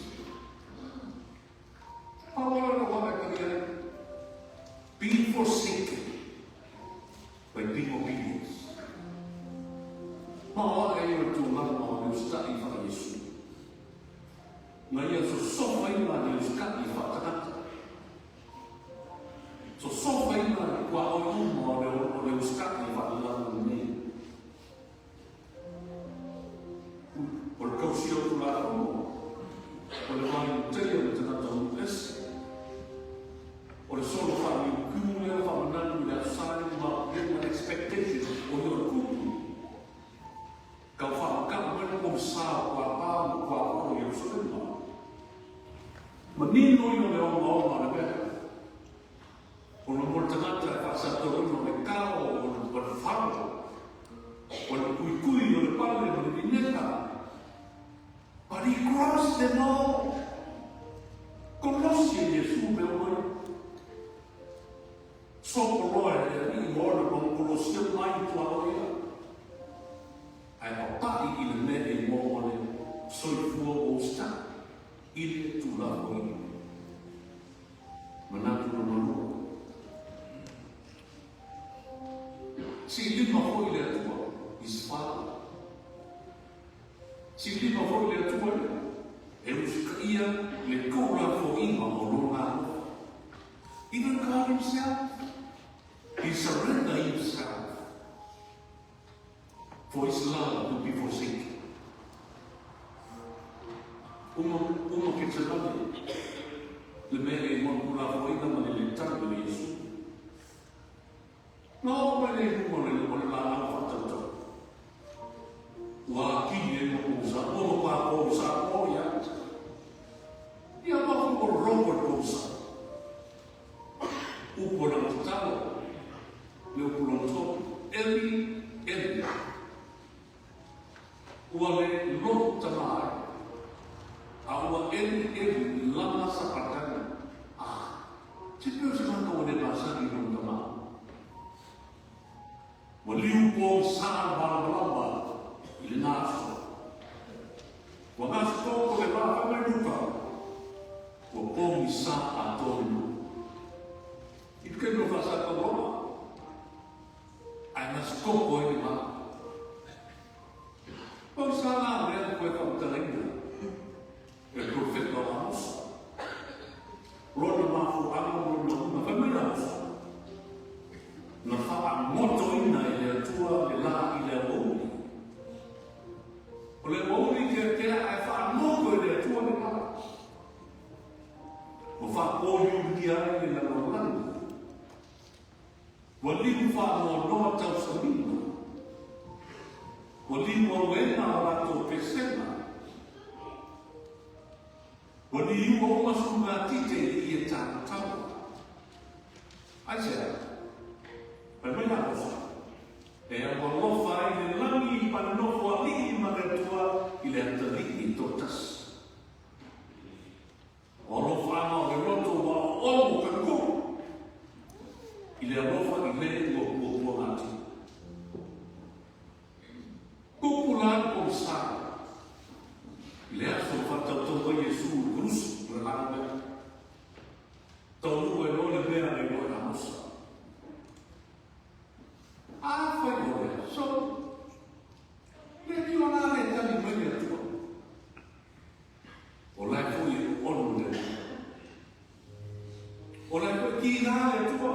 Pawala na wala kalia ai. Being forsaken by being obedience. Maoa e o tūlanga o le usta'i wha Iesu. Nga ia so sofa ina le usta'i wha tangata. So sofa ina kua oi uma o le usta'i wha langa nei. O le kausi o tūlanga o le wai teia o le tangata o ese. O le solo wha ni kū lea wha mananu le asai ma le expectation o le o le kupu. Kau wha ka mai ko sa kwa pa ma kwa o Yerusalema. Ma nino i o le o ma le mea. O le mo tangata e whaasatauina o le kao o le wharo. O le kuikui o le pale o le vineka. But he crossed them all. Kolosi e Iesu me o mai. Sopoloa e le ali o ona mo kolosia mai tua o ia. Ai papai i le mea e mo o le soifua o sta i le tulafoina. Manatu na malua. Si lima foi le atua, his father. Si lima foi le atua le, e usika ia le tuulafoina o lona alofa. Even God himself, he surrendered himself for his love to be forsaken. Uma, uma ke te lale, le mea e mo kula foina ma le le tau le Iesu. No me le hunga le o le la au whatautau. Ua kini e mo kousa, o mo pa kousa o ia. Ia ma fu o rongo kousa. Upo na matalo, le upo na topu, eli, eli. Ua le lohu tamai, a ua eli eli lama sapatana. Ah, te peo se maka o le masani no tama. Ua liu po sa malamalama i le naso. Ua gaso koko le wā mai luka. Ua pongi sa a tonu. I te keno whasa ka roma. Ai nas koko e le mā. Pau sa la mea koe whamutalaina. E profeta o Amosa. Rona mafu anga rona una whai mai Amosa. Na wha moto ina i le atua le la i le aouli. O le aouli ke tea ai wha moko i le atua le la. O wha kōriu ki ai le lalolani. Ua liu wha noa noa tau samina. Ua liu au ena o rātou pesena. Ua liu o masu ngā tite i e tāna tau. Ai sea, pai mai la. E au alofa i le langi i panofo a lii ma le atua i le atalii i tō tasi. O alofa ana o le loto wa o omo ka kuru. I le alofa i le ua pua pua ngāti. Kupu la tiga le Atua.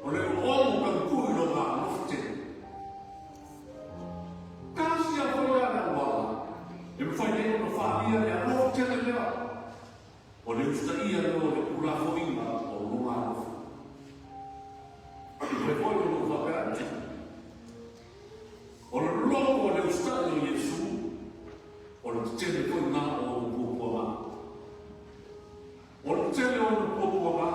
O le oooo tautu i lona alofa tele. Tasi a foi la le auala e mafai ai ona faaalia le alofa tele lea, o le usitaia lea o le Tulafoina o lona alofa. E mafai foi ona ou faapea atu, o le loko o le usitai o Iesu, o le tetele foi lena o ona puapuaga. O le tele o ona puapuaga,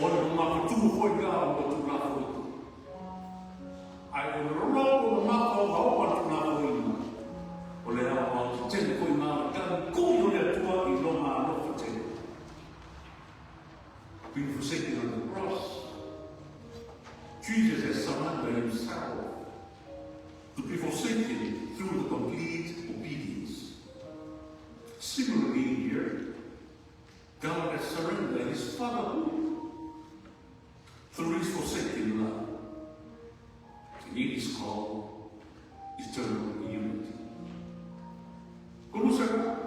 o le mamafatu foi lena o ona Tulafono. Ae o le loko mamafa ogaoga o le Tulafoina, o le aoao tetele foi lena o le tagitui o le Atua i lona alofa tele. Being forsaken on the cross, Jesus has surrendered himself to be forsaken through the complete obedience. Similarly here, God has surrendered his fatherhood through his forsaken love. And it is called eternal unity. Kulusaka,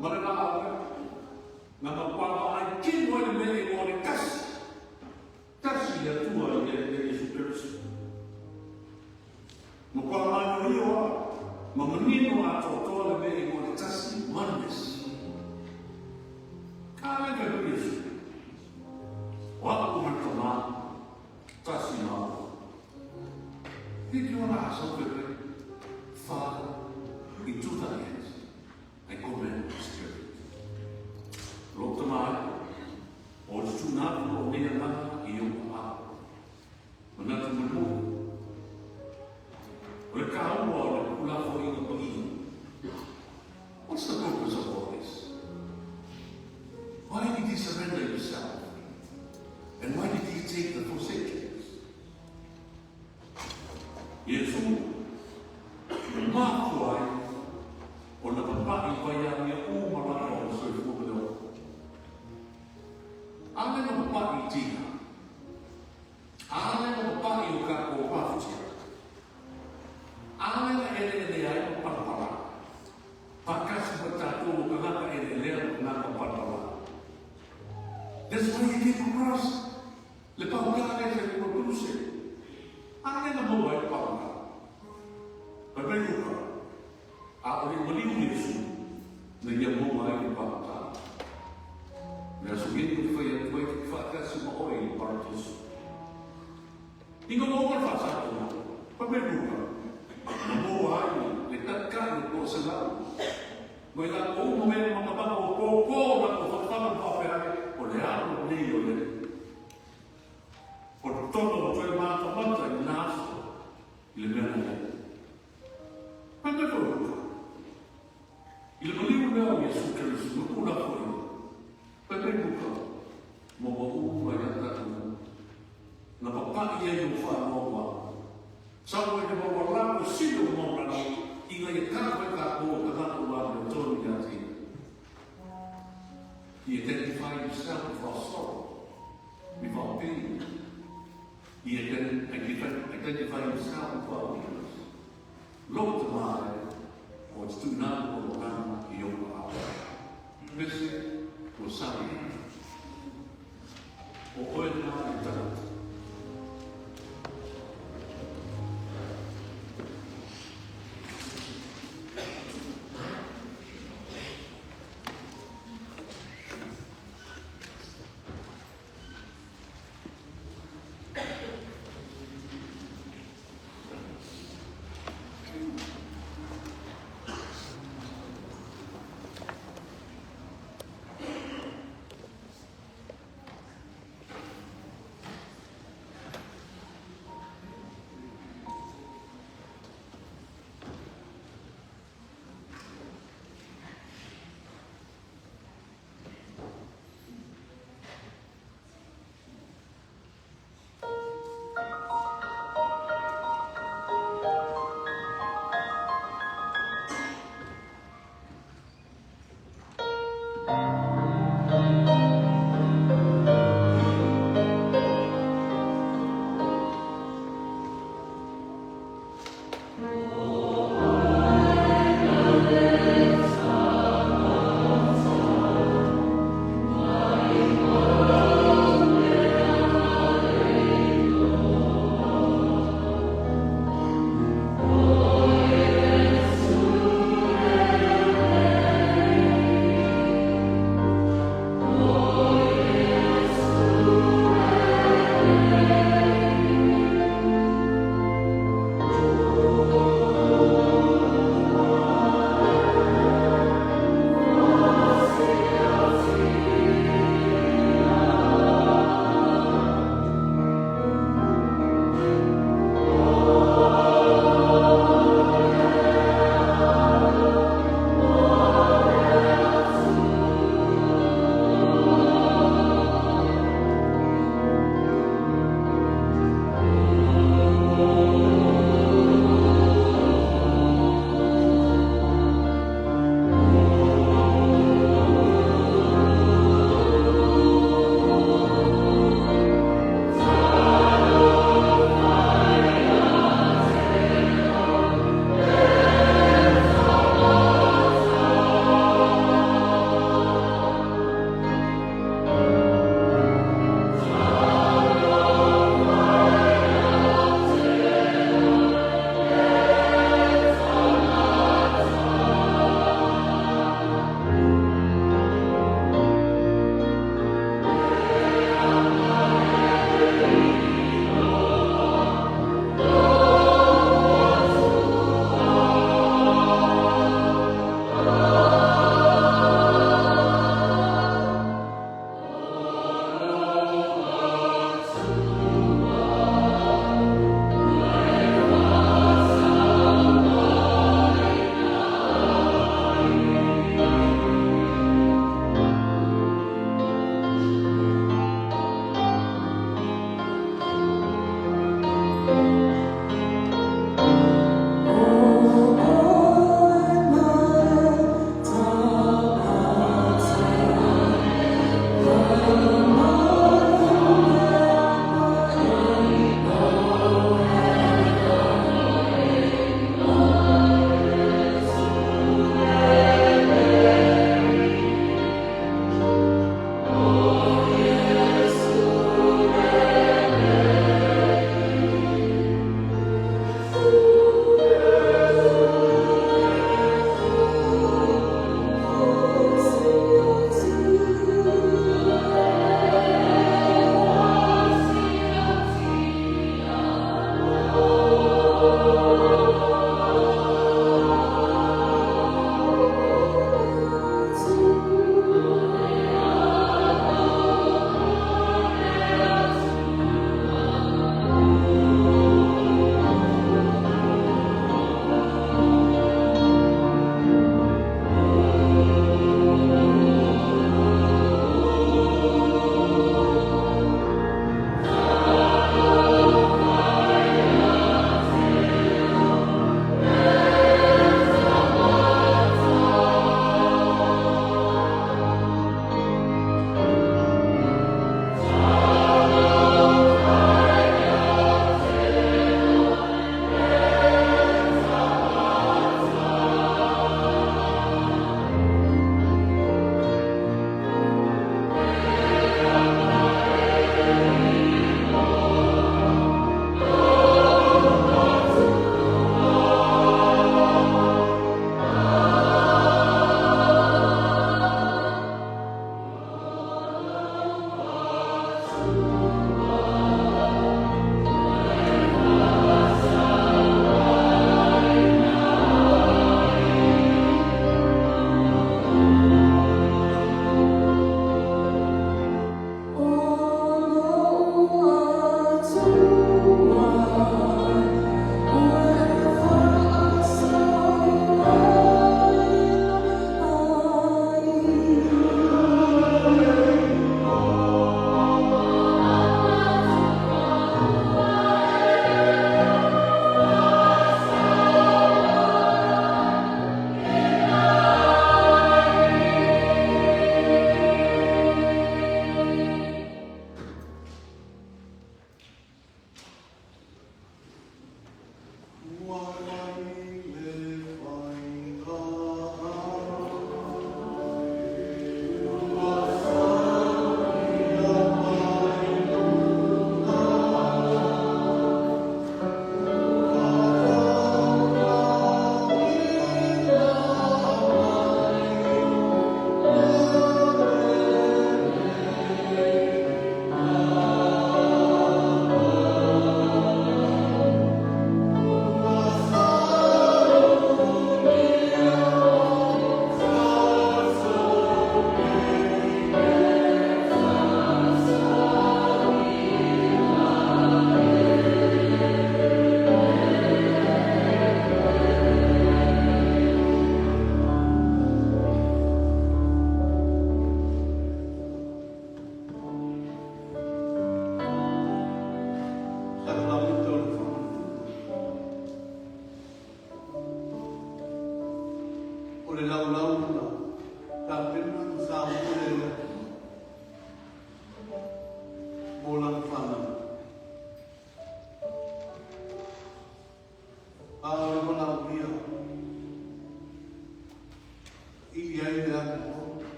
malalaaka, na mapapa ai kino ai le mea e o le tasi. Tasi le Atua i le Iesu Keriso. Ma kwa mai o ia, ma manino a toatoa le mea e o le tasi, oneness. Ka le kai Iesu. O aku man tama, tasi na. Did you want to ask Father, into thy hands, I commend my spirit. Lo tama, o te tūnā o mea nana i o a. Manatu manu. O le kāua o le kula fo inga pa. What's the purpose of all this? Why did he surrender himself? And why did he take the forsakings? Iesu, o mākua ai, o na papai vai a mea o malaka o soifua ma le ola. Ale na papai i tina. Ale na papai o ka o pāwhitia. Ale na ele ele ai o palapala. Pakasi mo tātou o kangaka ele ele o kangaka palapala. That's why he came across. Le pau ka le se ko kruse. Ale na mo ai pau ka. Pa pe luka. A o le maliu Iesu. Na ia mo ai le pau ka. Me aso ngeni ko te whai atu ai ki te whaakasi ma oe i paradiso. Inga mo ka whaasatona. Pa pe luka. Na mo ai le takai o ko se lau. Mai la ko umo me makapaka o pō pō na ko whakawhaka mawhawhe ai o le alo nei o le. O tono o toe māta mata i nāso i le mea nei. Pa me ko luka. I le maliu lea o Iesu Keriso, ma kula foi. Pa me luka. Mo wa u mai a tātou. Na papai ai o whaanoa wa. Sa ua i le maua lako sili o maulana i ngai e kāwai kā kō tagata wa me tonu ia te. He identified himself with our sorrow, with our pain. He identified himself with our weakness. Lo te mai, o te tūnā o lana i o ka ao. Pese, o sali. O oe nā i tagata.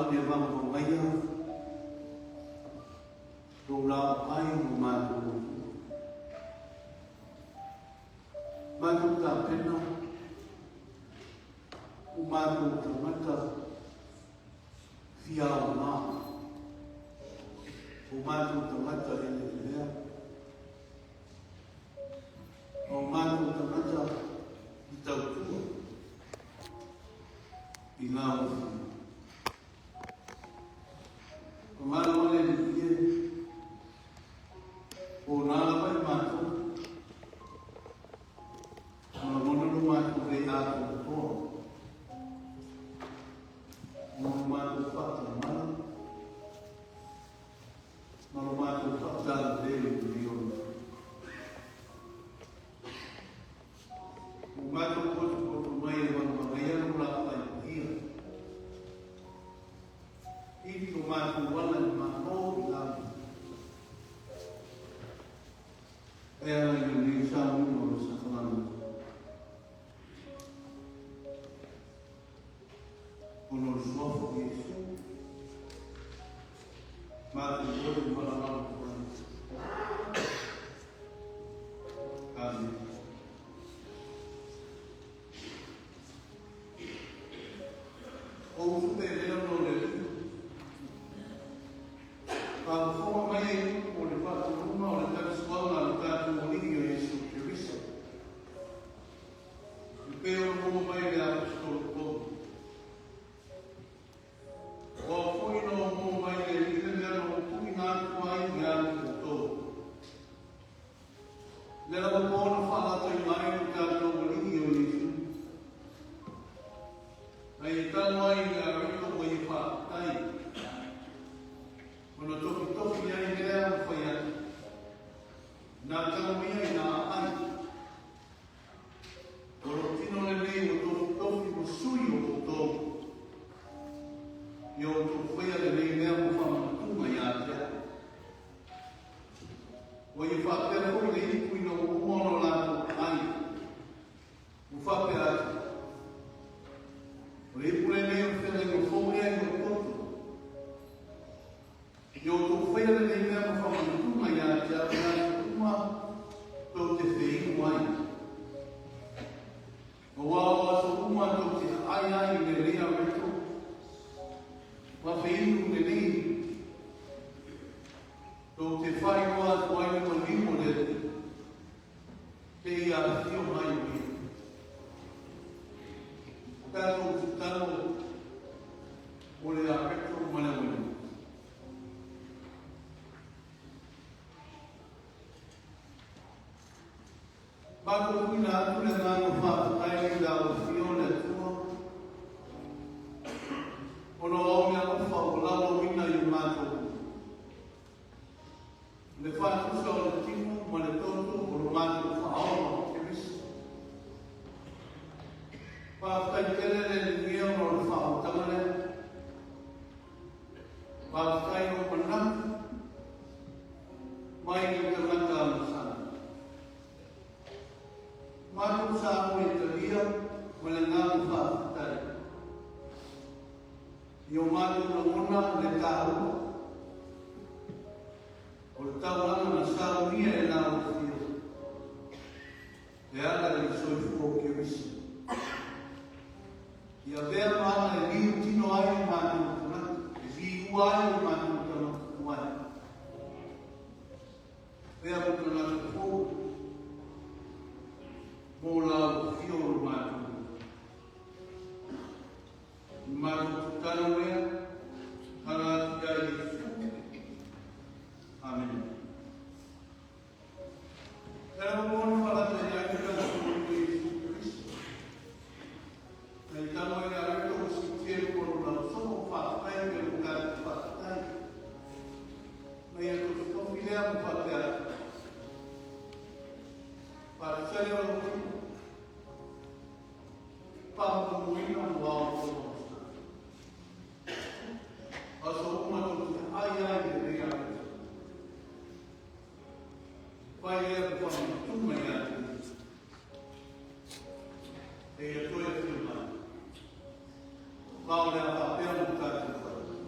sauni e vagavagaia lou laoai ma matou matou tapena o matou tagata fia aoga o matou tagata e lelea o matou tagata i tautua i ngā ofi. O ngā rawa le li e, o nā lava i mātou, ma la mona no mātou le ātou toa, ma lo mātou whaatamala, ma lo mātou whaatala le i ona. O mātou poto poto mai e wangawanga lo la pai ia. I to mātou wala i mātou i la. E ala i nei sa uno o sa kalana. Ono le suafa o Iesu. Mātou koe i wala lalo koe. Amen. O usu te lea no le li. Ka whonga mai e o le whātūrunga o le tausuanga le tātou o o Iesu Keriso. I pēo no mai le apostolo tō. O fui no mō mai le li le mea no tui ngā tua i ngā tō. Le lava pōna whaalata i mai o tātou o li o Iesu. Nei e talo ai le arito o i whaatai. Ona toki toki ai lea o whai atu. Nā tau mea i nā ai. O ro tino le nei o toki toki mo sui o koutou. I o tō whaia le nei mea mo whamanatunga i a te au. O i whāpea hoi le ipu ina o umono lātou ai. O whāpea atu. O le ipu le nei o whenga i o fōmea i o koutou. I o tō whaia le nei mea mo whamanatunga i a te au i a te uma tō te wheinu ai. O wā o aso uma tō te ai ai i le rea reto. Ma wheinu le nei. Tō te whai o atu ai le malimo le te ia whio mai o ia. Tātou te talo o le a reto ma le wena. Mātou kuina atu le ngāno whāpatai i la o whio le tua. Ono au mea ofa o lalo wina i mātou. Le whātusa o le tino ma le toto o lo mātou whaoma o Keriso. Whāwhai tele le ngeo no le whaotanga lea. Whāwhai o manatu mai le tangata a masana. Mātou sa mo i talia ma le ngā whāwhai. I o mātou langona le tāua. O le taulanga na saunia e la o whio. E ala le soifua o Keriso. Ia vea maana e liu tino ai o mātou tangata. E liu ai o mātou tangata kuai. Vea mo tangata fō. Mō la o whio o mātou. I mātou tutano mea, hanga atu ia Iesu. Amen. Tera mo mōna whalata i ai ka o Iesu Kristo. Nei talo e a rito o si tielu o lo lau soho whātai me lo kātu whātai. Nei a tofi tofi lea mo whātea. Whātai o lo tino. Pāmuina mo ao o lo. Aso uma tō te ai ai le rea. Whai ea ko whamanatunga i a te. E ia toi a whio mai. Pao lea whāpea mo tātou whai.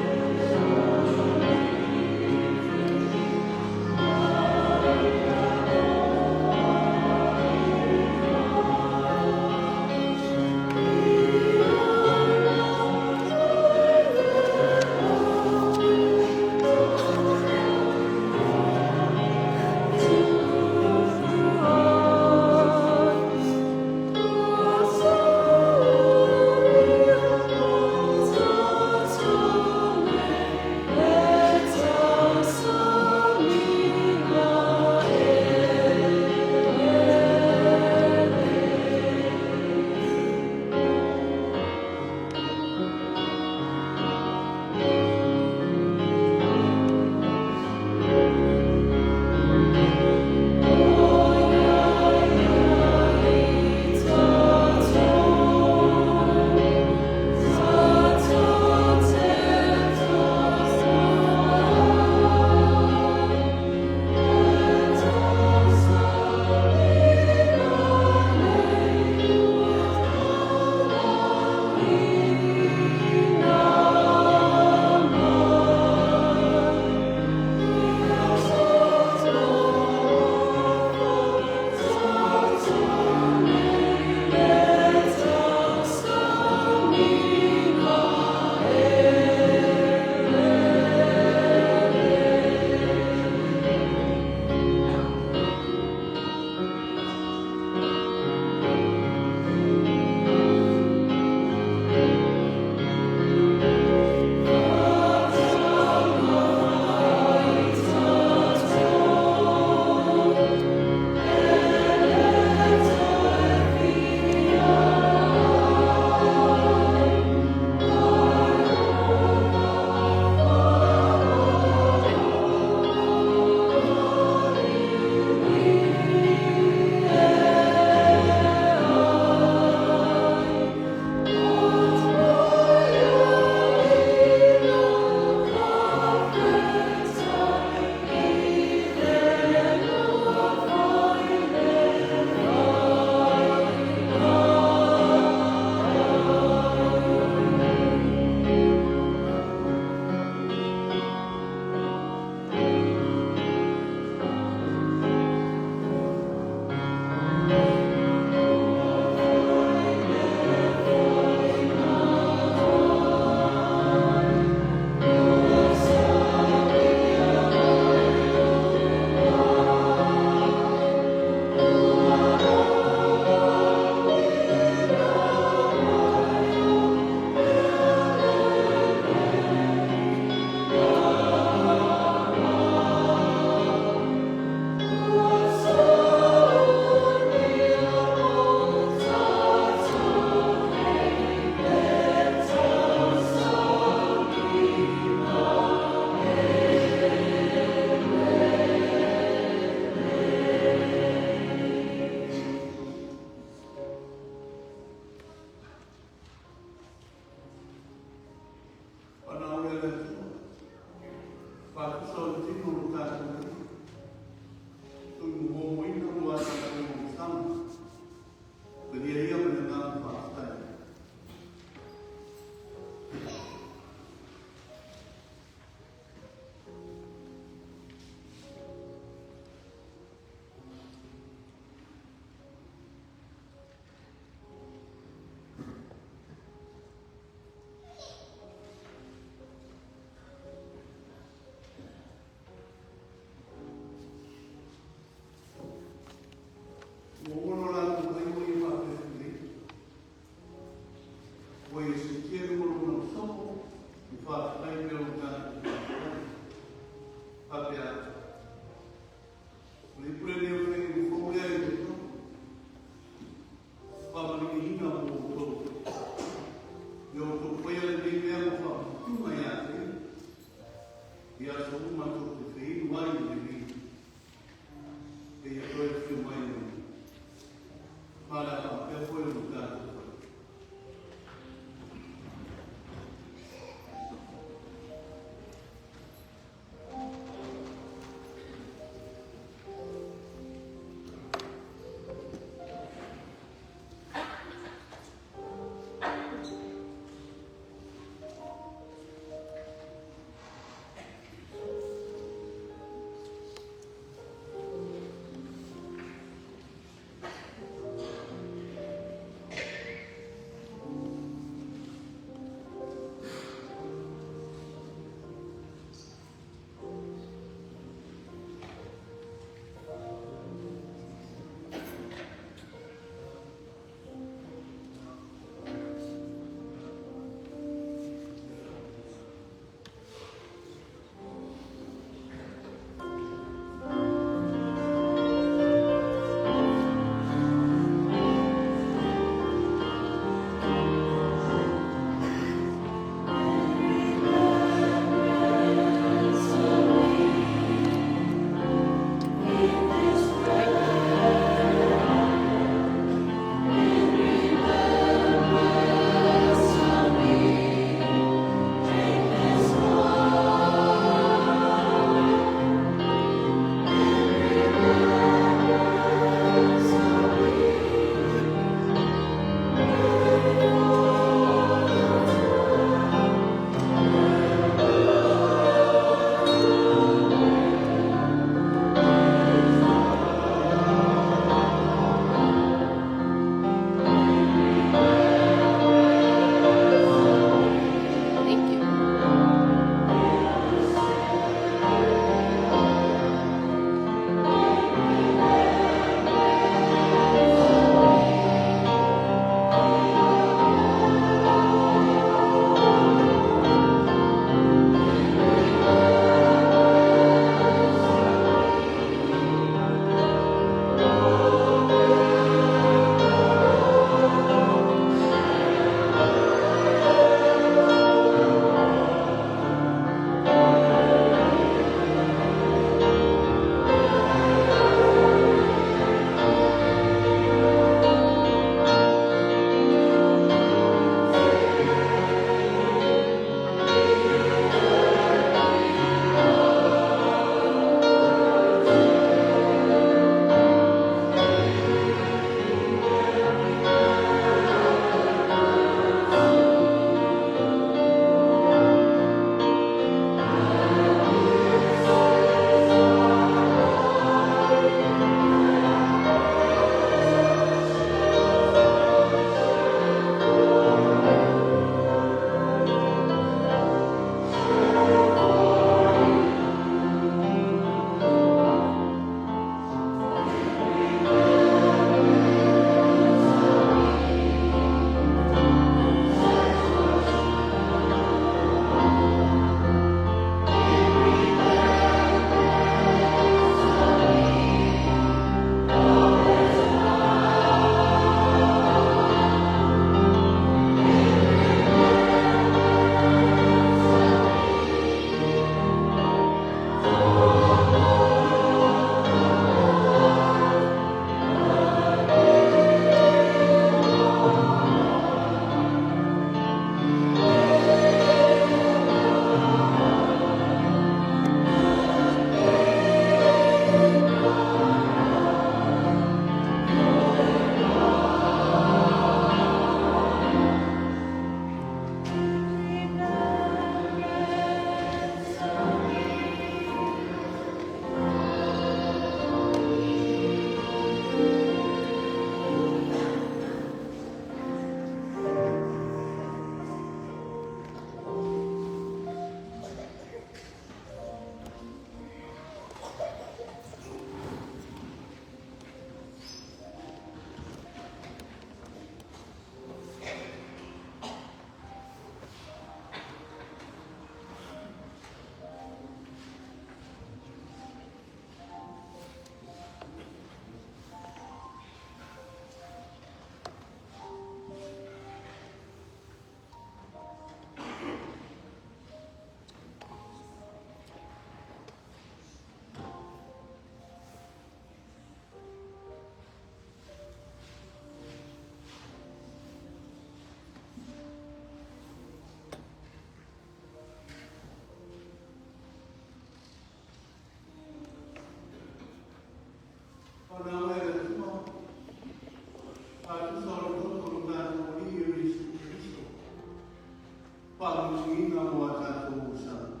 Faalusiina mo a tatou usaga.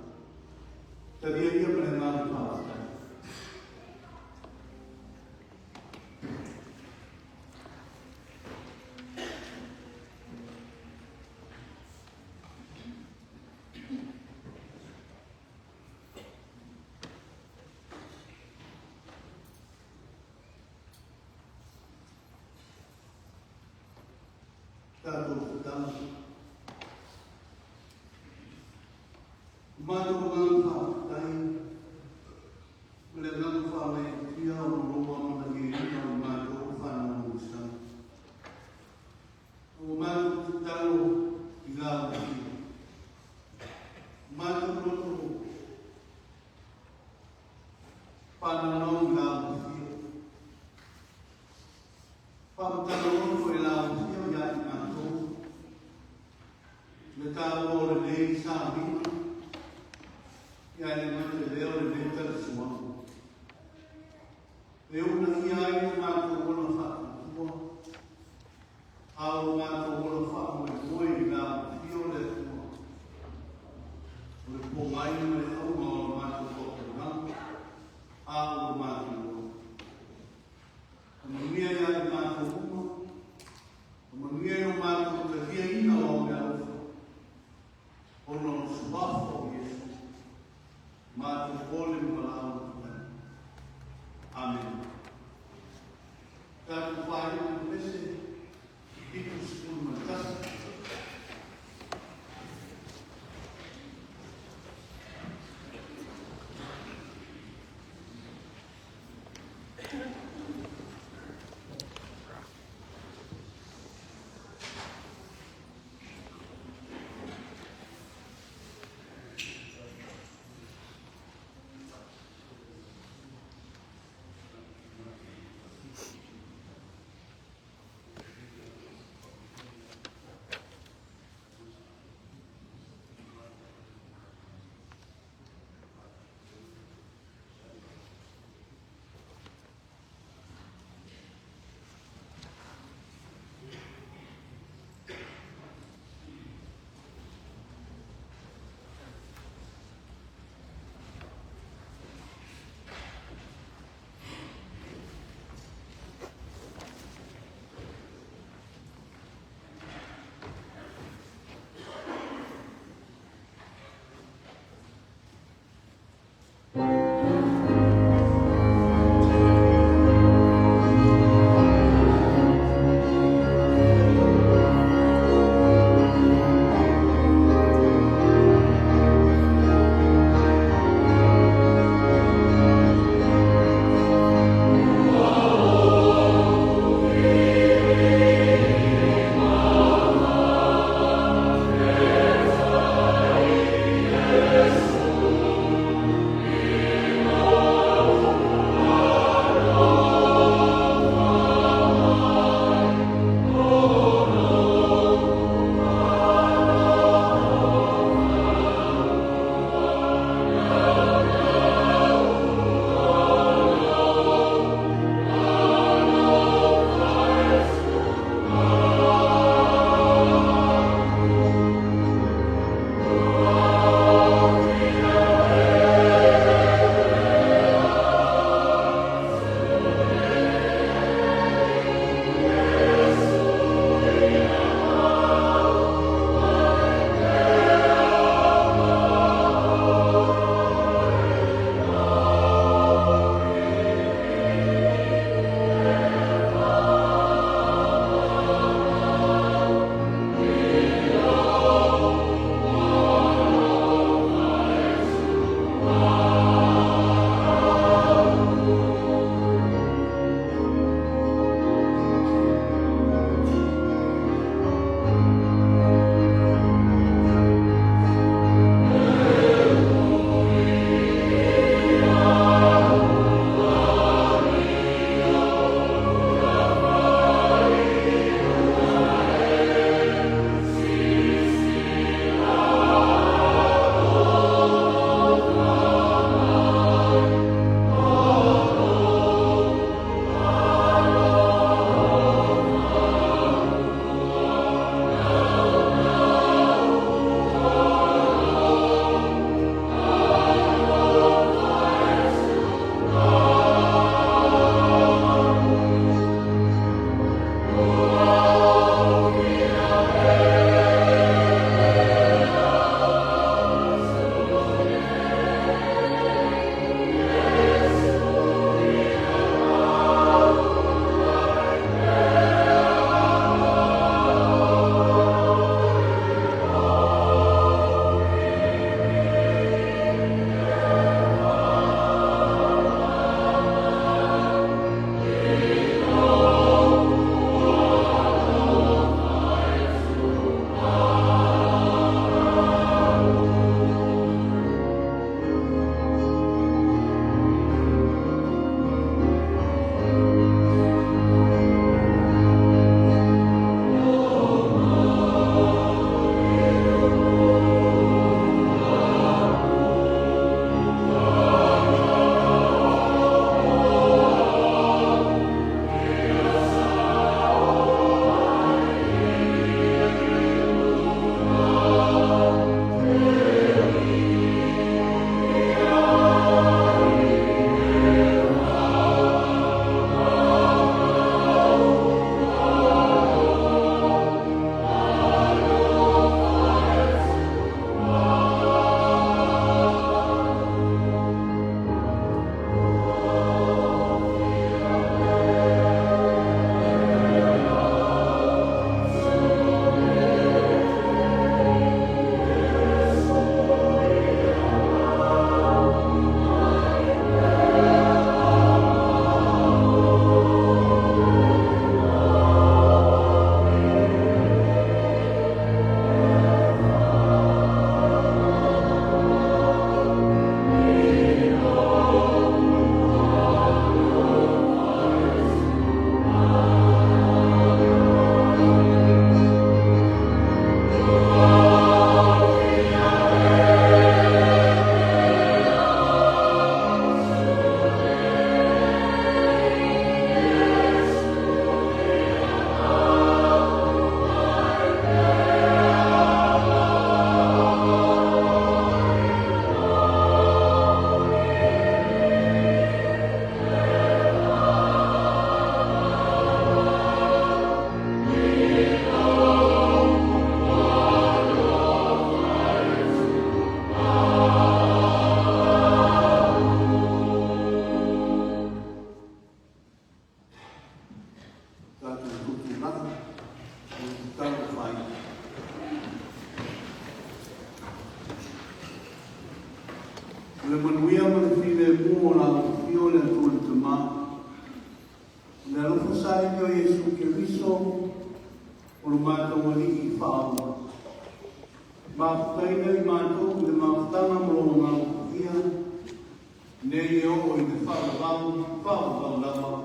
Talia ia ma le agaga faafetai. Tatou tatalo. O matou agaga faafetai ma le agaga faagaeetia ona o lou amanaiaina o le matou fanau losana. Ua matou tatalo i la Afio. Matou loto whanau i la Afio. Whakatala loto i la Afio ia i matou. Le tāua o lenei sauniga, ia e le gata i lea o lenei talisuaga. E uunaia ai lo matou ola faatuatua, a o lo matou ola faamoemoe i la Afio o le Atua. O le pomai ma le auga o la matou auaunaga, a o lo matou ola. Faamanuia ia i matou uma, faamanuia i lo matou taliaina o au meaalofa, ona o le suafa o Iesu, matou ole ma valaau atu ai. Amene. Tatou faaiu ma le pese 75. O le manuia ma le filemu o la Afio o le Atua le Tamā. O le alofa saili o Iesu Keriso, o lo matou Alii faaola. Mafutaina i matou i le mafutaga ma lou Agaga Paia, nei e oo i le faavavau, faavavau lava.